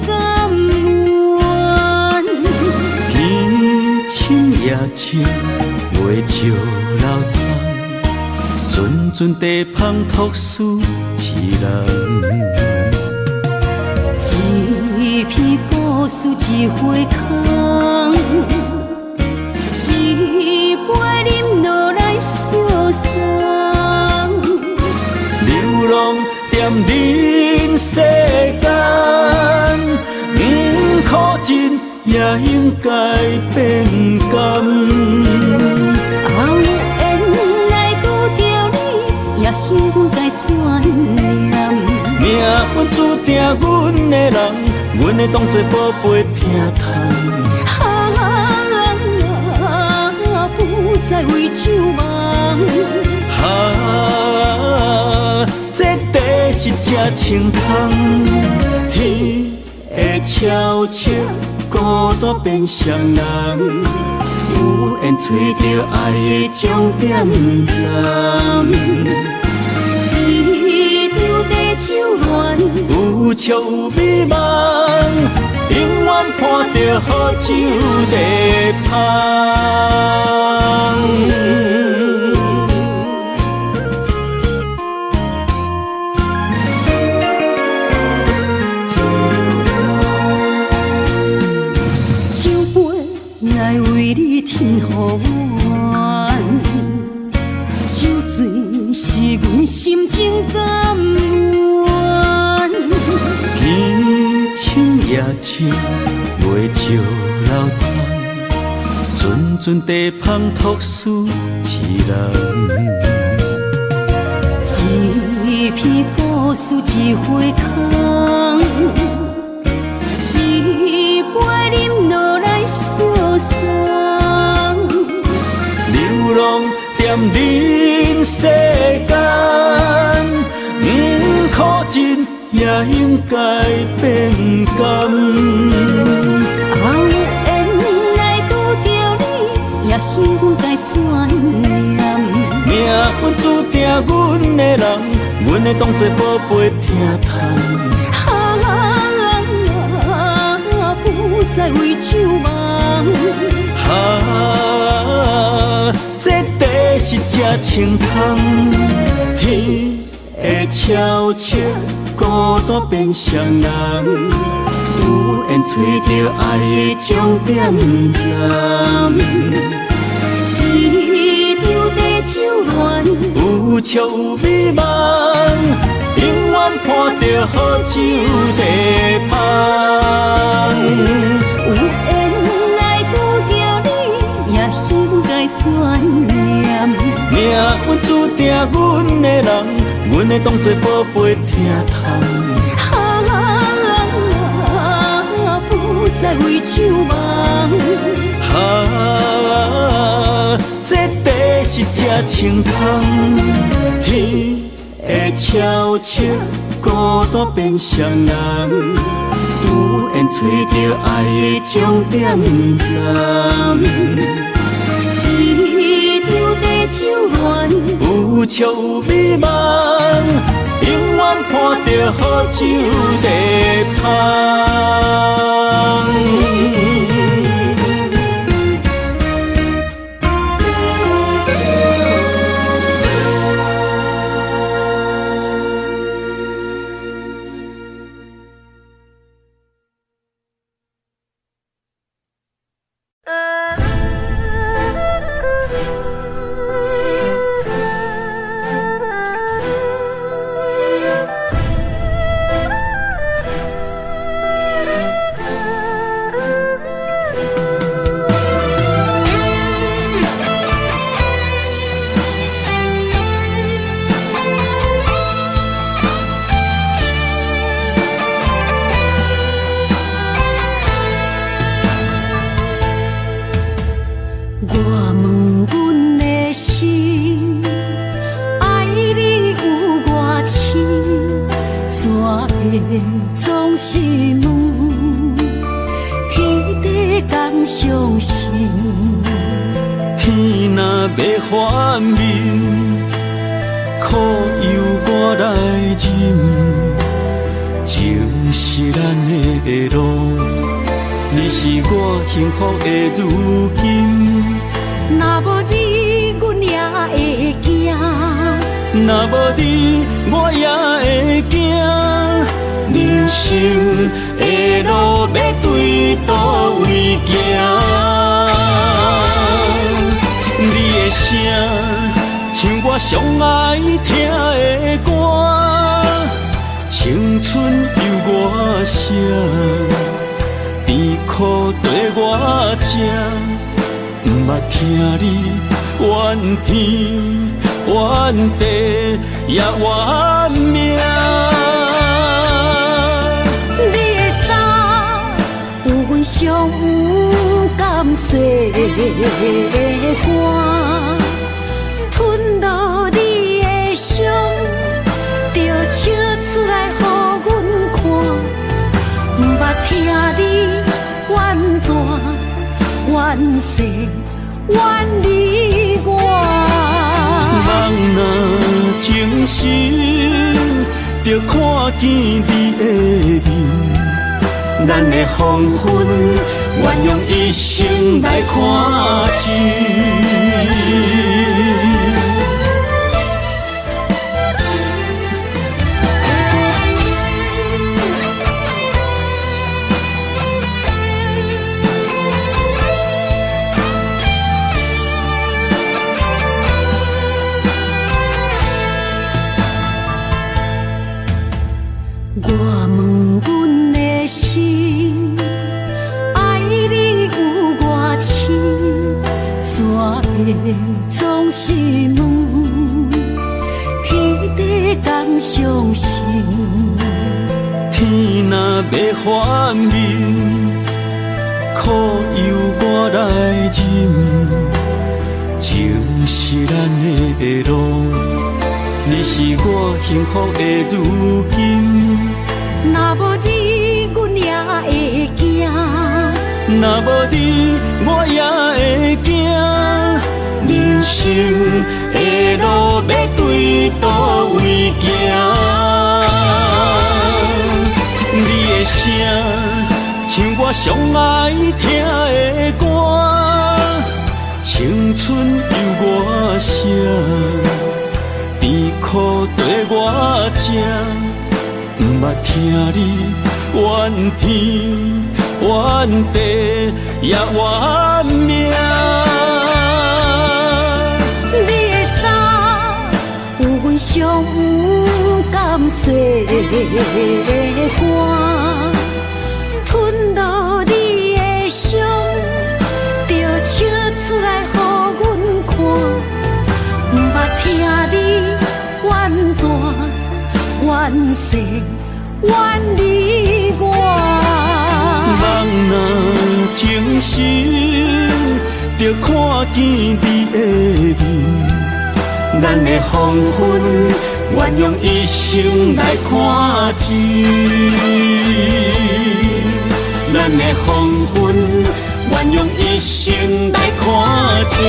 甘願。天深夜静，月照流淌，阵阵地芳托思一人。一篇故事一回空，一杯饮落来相送。流浪踮人世间，不苦尽也应该变甘。有缘来拄著你，也幸运该转念。命运注定阮的人，阮会当作宝贝疼痛。啊，不再为酒梦。啊，这地是这清空，天会悄悄，孤单变双人，有缘揣著爱的终点站。一场地酒恋，有笑有美梦，永远伴著好酒在芳。酒杯来为你添予满，酒醉是阮心情甘愿。天深夜静，月照流淌，阵阵地芳托思一人。一篇故事一回空，一杯饮落来相送。流浪踮人世间，不苦尽也应该变甘。有缘来拄著你，也幸运该转念。命运注定阮的人，阮会当作宝贝疼痛。啊，不再为酒梦。啊，这地是这清空，天会悄悄，孤单变双人，有缘揣著爱的终点站。一场地酒恋，有笑有美梦，永远伴著好酒在芳。有缘来拄著你，也应该转念。命运注定阮的人，阮会当作宝贝疼痛。啊，不再为酒梦。啊，这地是这清空，天会悄悄，孤单变双人，有缘揣著爱的终点站。一场地酒恋，有笑有美梦，永远伴著好酒在芳。我问阮的心，爱你有偌深？怎会总是问天地敢相信？天若欲反面，苦由我来忍。一情是咱的路，你是我幸福的如今。若無你，阮也會驚。若無你，我也會驚。人生的路欲對佗位行？你的聲像我上愛聽的歌，青春由我寫，甜苦綴我食，毋捌聽你怨天怨地也怨命。你的衫有阮上毋甘洗的汗，吞落你的伤，就笑出來予阮看。毋捌聽你怨大怨細怨你我。夢若情深，就看見你的面。咱的黃昏，願用一生來看盡。我問阮的心，愛你有偌深，怎會總是問天地共相信？天若欲翻面，苦由我來忍。情是咱的路，你是我幸福的如今。若無你，阮也會驚。若無你，我也會驚。人生的路欲對佗位行？你的聲像我上愛聽的歌，青春由我寫，甜苦綴我食。毋捌聽你怨天怨地也怨命。你的衫有阮上毋甘洗的汗，吞落你的伤，就笑出來予阮看。毋捌聽你怨大怨細怨你我。夢若情深，就看見你的面。咱的黃昏，願用一生來看盡。咱的黃昏，願用一生來看盡。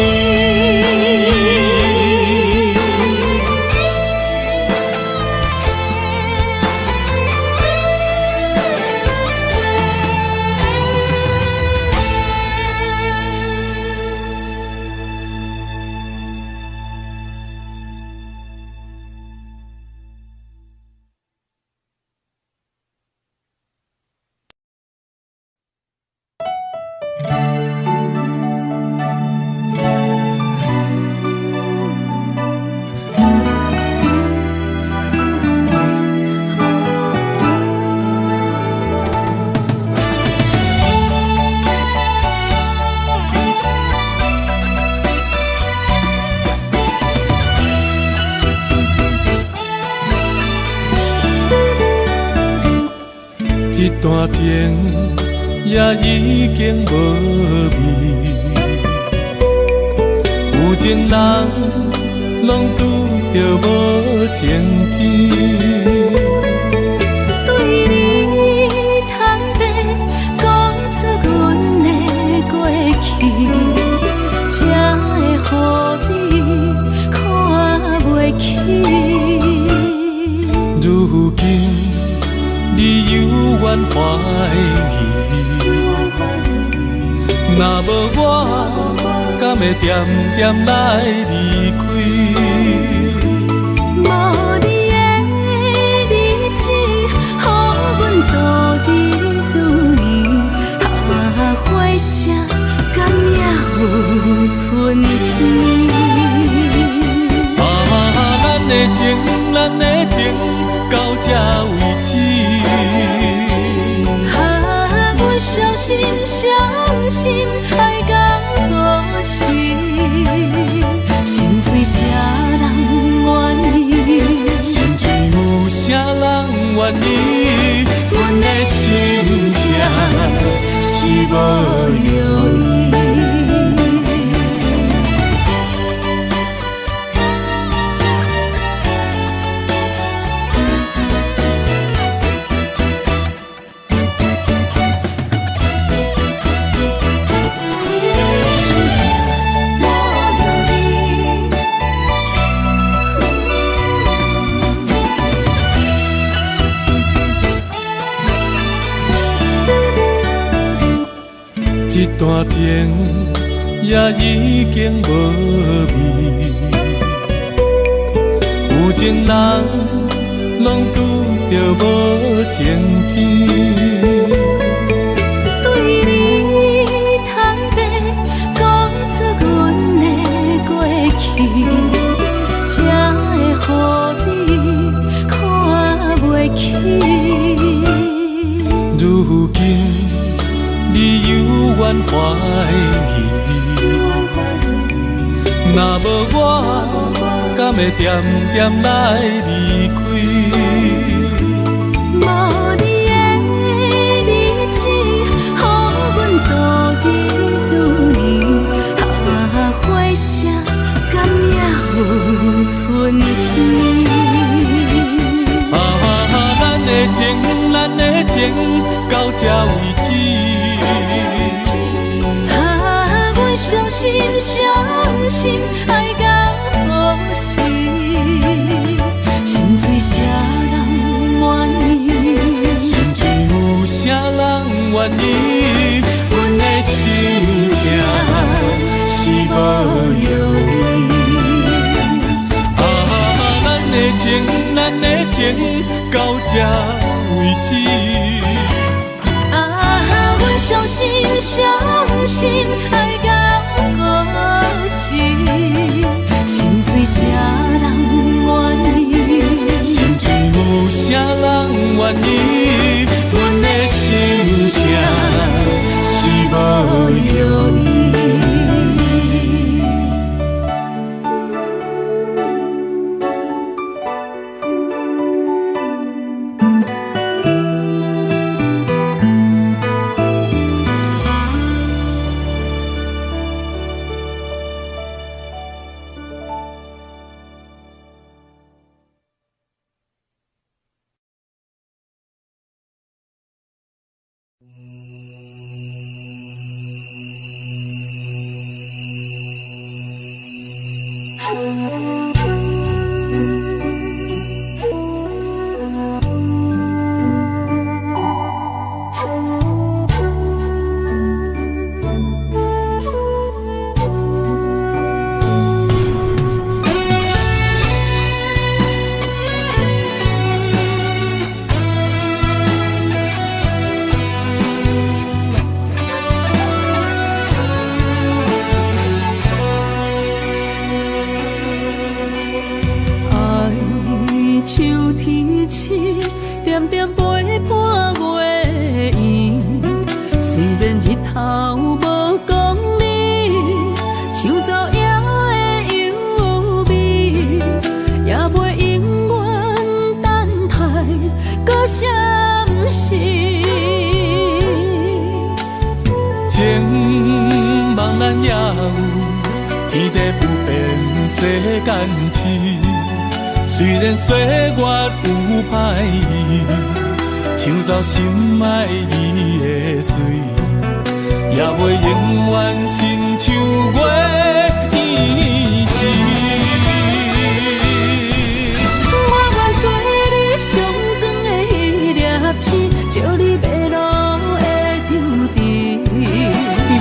這段情也已經無味，有情人攏拄著無晴天。對你坦白講出阮的過去，才會予你看袂起。如今你又若无我，敢会恬恬来离开？无你的日子，予阮度日如年。啊，花谢，敢也有春天？啊，咱的情，咱的情，到这为止。啊，阮伤心，伤心，爱到何时？心碎啥人愿意？心碎有啥人愿意？阮的心痛是无药医。这段情也已经无味，有情人拢拄著无情天。对你坦白讲出阮的过去，才会予你看袂起。如今你犹原怀疑，若无我，敢会恬恬来离开？无你的日子，予阮度日如年。啊，花谢，敢也有春天？啊，咱的情，咱的情，到这为止。啊，阮伤心，伤心，爱到何时？心碎啥人愿意？心碎有啥人愿意？阮的心痛是无药医。啊，咱的情，咱的情，到这为止。啊，阮伤心，伤心，爱到何时？心碎啥人愿意？心碎有啥人愿意？阮的心痛是无药医。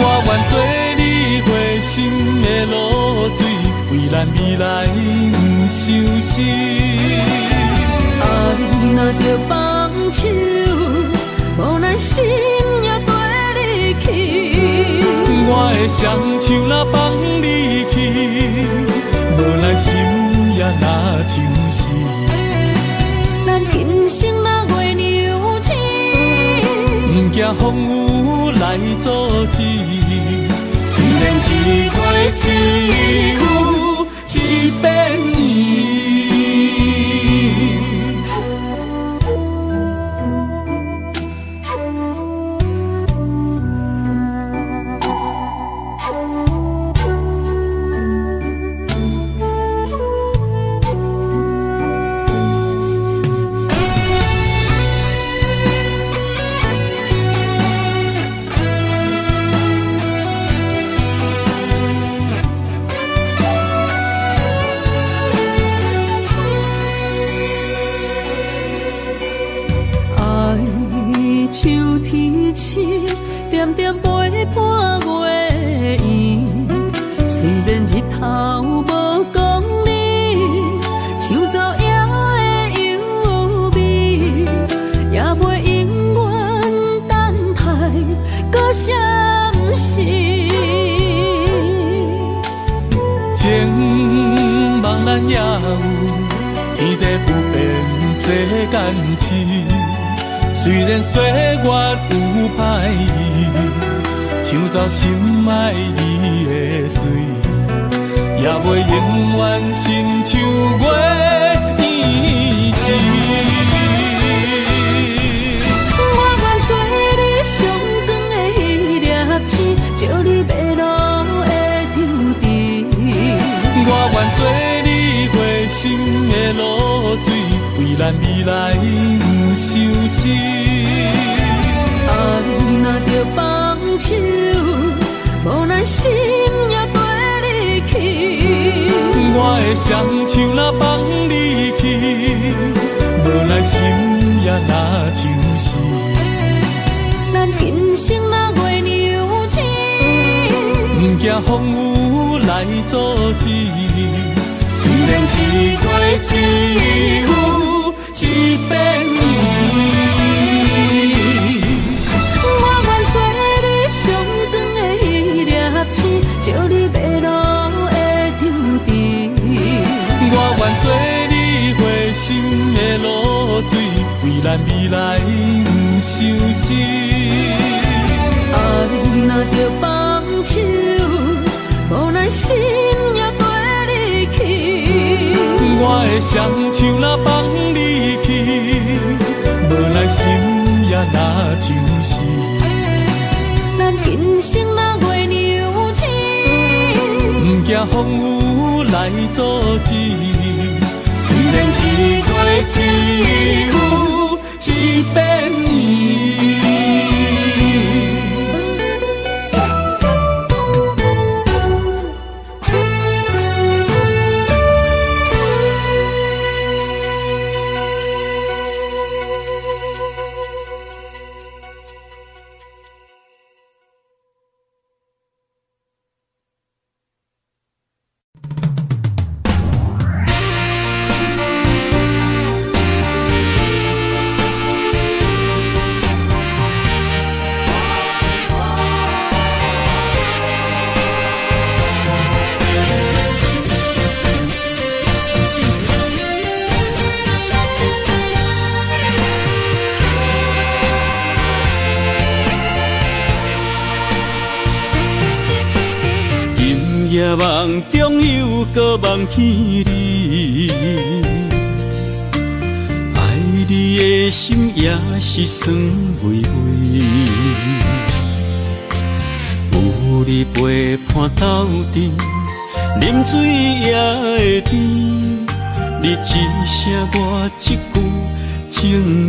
我愿做你花心的露水，为咱未来不相思。爱若著放手，无奈心也缀你去。我的双手若放你去，无奈心也若相思。咱今生若月娘亲，不惊风雨来阻止。虽然一过只有一遍圆。像天星，点点陪伴月圆。虽然日头无光明，像昼夜的幽微，也袂永远等待搁相识。情梦咱也有，天地不变世间痴。虽然岁月有歹意，抢走心爱你的水，也袂永远亲像月圆时。我愿做你上长的彼粒星，照你迷路的长治。我愿做你花心的露水，为咱未来不相思。爱若著放手，无奈心也缀你去。我的双手若放你去，无奈心也若相思。咱今生若月娘亲，不惊风雨来阻止。虽然一过只有一遍圆。我愿做你上长的彼粒星，照你迷路的长治。我愿做你花心的露水，为咱未来不相思。爱若著放手，无奈心也缀你去。我的双手若放你去，无奈心也若相思。咱今生若月娘亲，不惊风雨来阻止。虽然一过只有一遍圆。梦中又阁梦见你，爱你的心也是酸微微。有你陪伴斗阵，饮水也会甜。你一声我一句情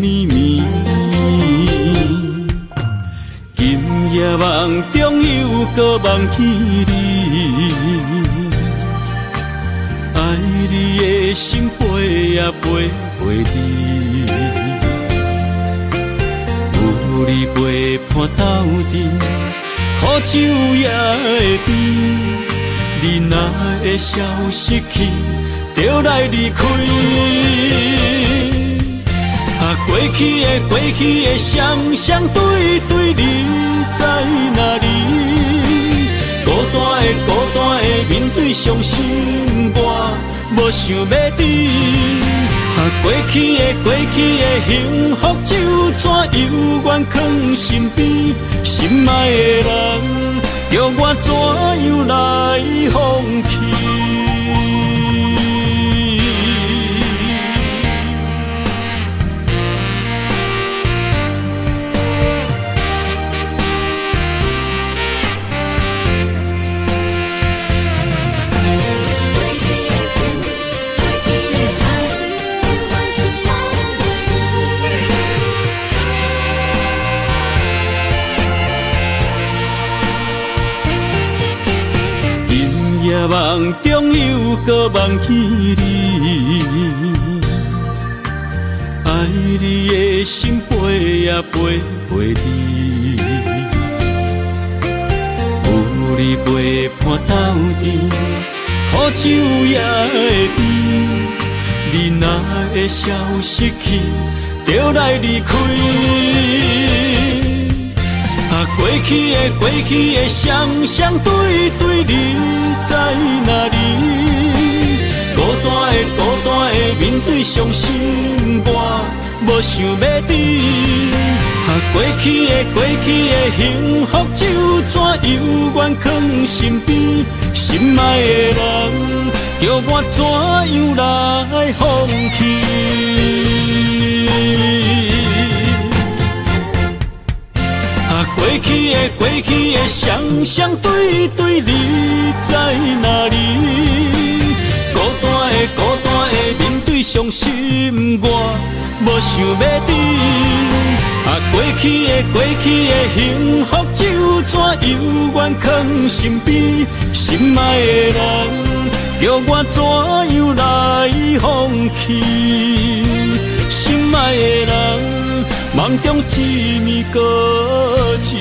绵绵。今夜梦中又阁梦见你。爱你的心飞呀飞袂离，有你陪伴斗阵，苦酒也會甜。你若會消失去，就來離開。啊，過去的過去的雙雙對對，你在哪裡？孤單的孤單的面對傷心，我無想欲治。啊，過去的過去的幸福酒怎猶原囥身邊？心愛的人，叫我怎樣來放棄？夢中又閣夢見你，愛你的心飛呀飛，飛你，有你陪伴斗陣，苦酒也會甜。你若會消失去，就來離開。啊，過去的過去的雙雙對對，你在哪裡？孤單的孤單的面對傷心，我無想欲治。啊，過去的過去的幸福酒怎猶原囥身邊？心愛的人，叫我怎樣來放棄？過去的過去的雙雙對對，你在哪裡？孤單的孤單的面對傷心，我無想欲治。啊，過去的過去的幸福酒怎猶原囥身邊？心愛的人，叫我怎樣來放棄？心愛的人，夢中一暝閣一暝。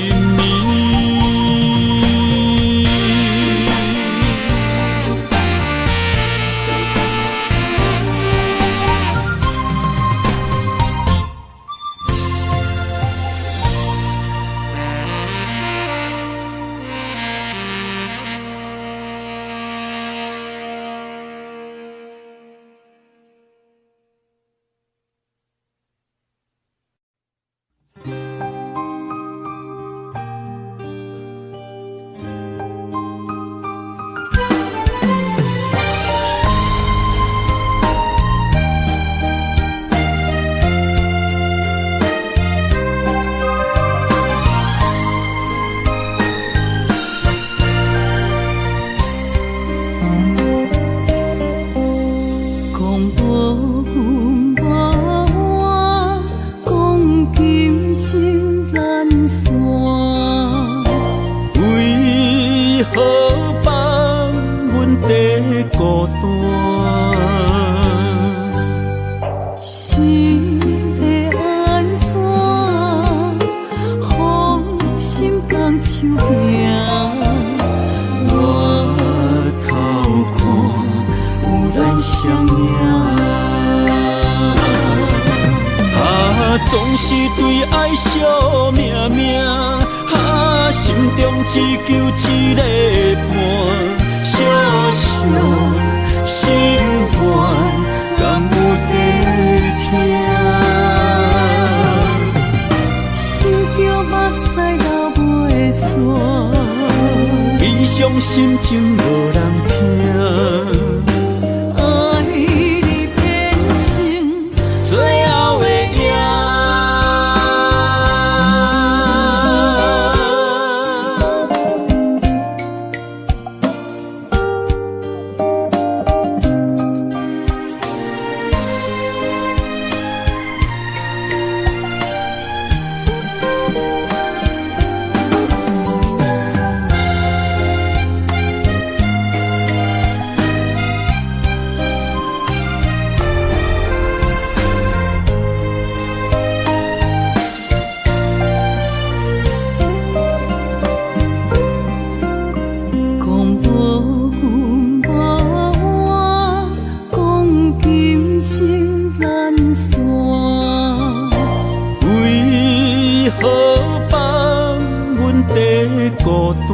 心情無人聽，愛你變成最後的贏。孤單。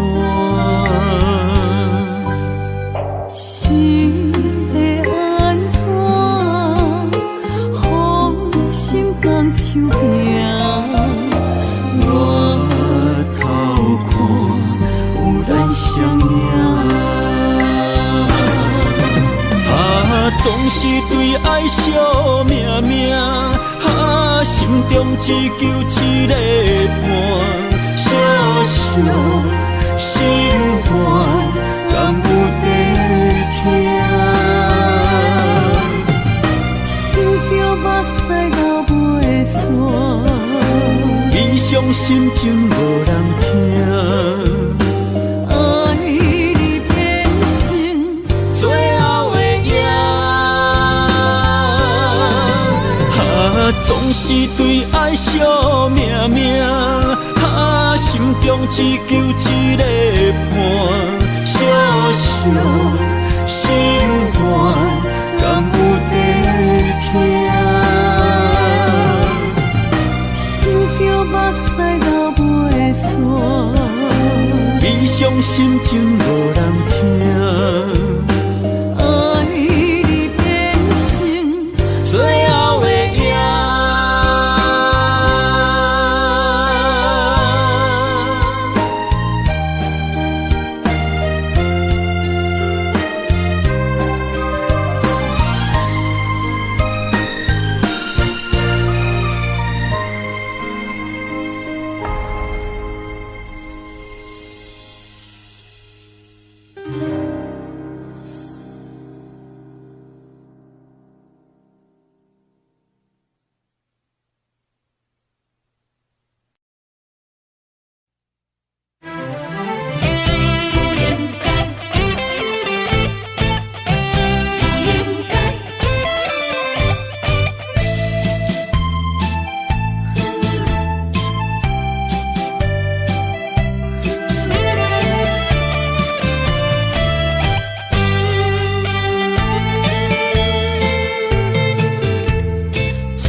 心會按怎？予心共手行。我頭看有咱相影。啊，總是對愛惜命命，啊，心中只求一个伴，小小心肝，敢有在疼？想著目屎流袂煞，悲傷心情無人聽。愛你變成最後的贏。啊，總是對愛惜命命，啊，心中只求一个伴，小小心肝，敢有在疼？想著目屎流袂煞，悲傷心情無人聽。愛你變成最後的贏。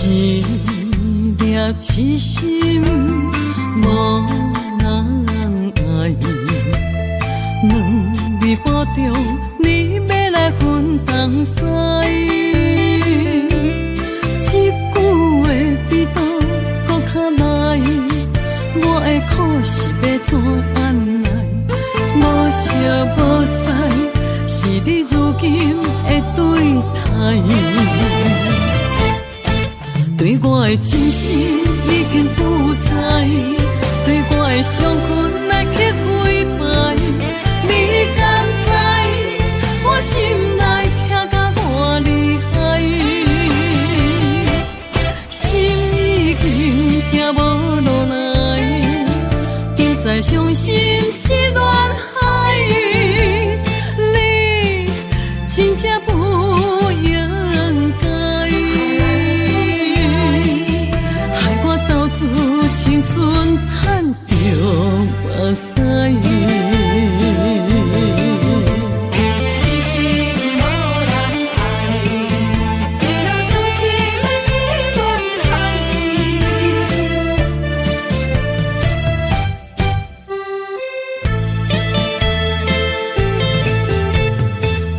一粒痴心無人愛，兩暝半中你欲來分東西，這句話比刀閣較利，我的苦是欲怎按來？無熟無似，是你如今的對待。對我的真心已經不在，對我的傷痕來刻幾擺，你敢知我心內疼甲偌厲害？心已經疼無落來，不知傷心是亂海，你真正不應該。害我投資青春趁著目屎。痴心無人愛，為了傷心是亂海。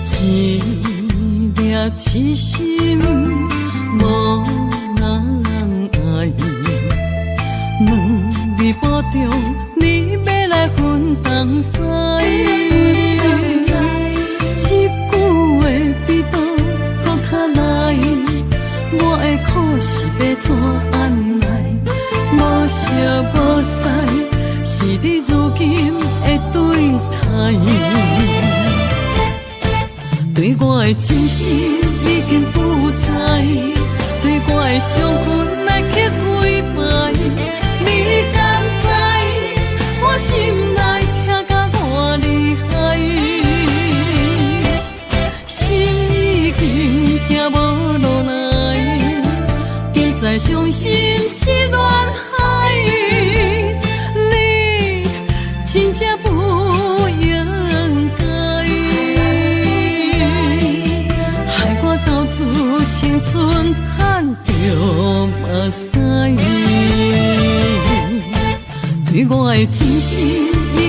一粒痴心無人愛，兩暝半中你欲來分東西，這句話比刀閣較利，我的苦是欲怎按來？無熟無似，是你如今的對待。對我的真心已經不在，對我的傷痕來刻幾擺，你敢知我心內疼甲偌厲害？心已經疼無落來，不知傷心是亂海，你真正不應該。害我投資青春趁著目屎，對我的真心已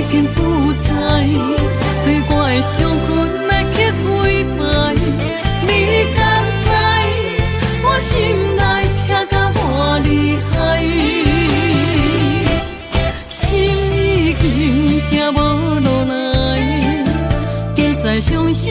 相近的曲幾擺，你敢知我心內疼甲偌厲害？心已經疼無落來，更知傷心。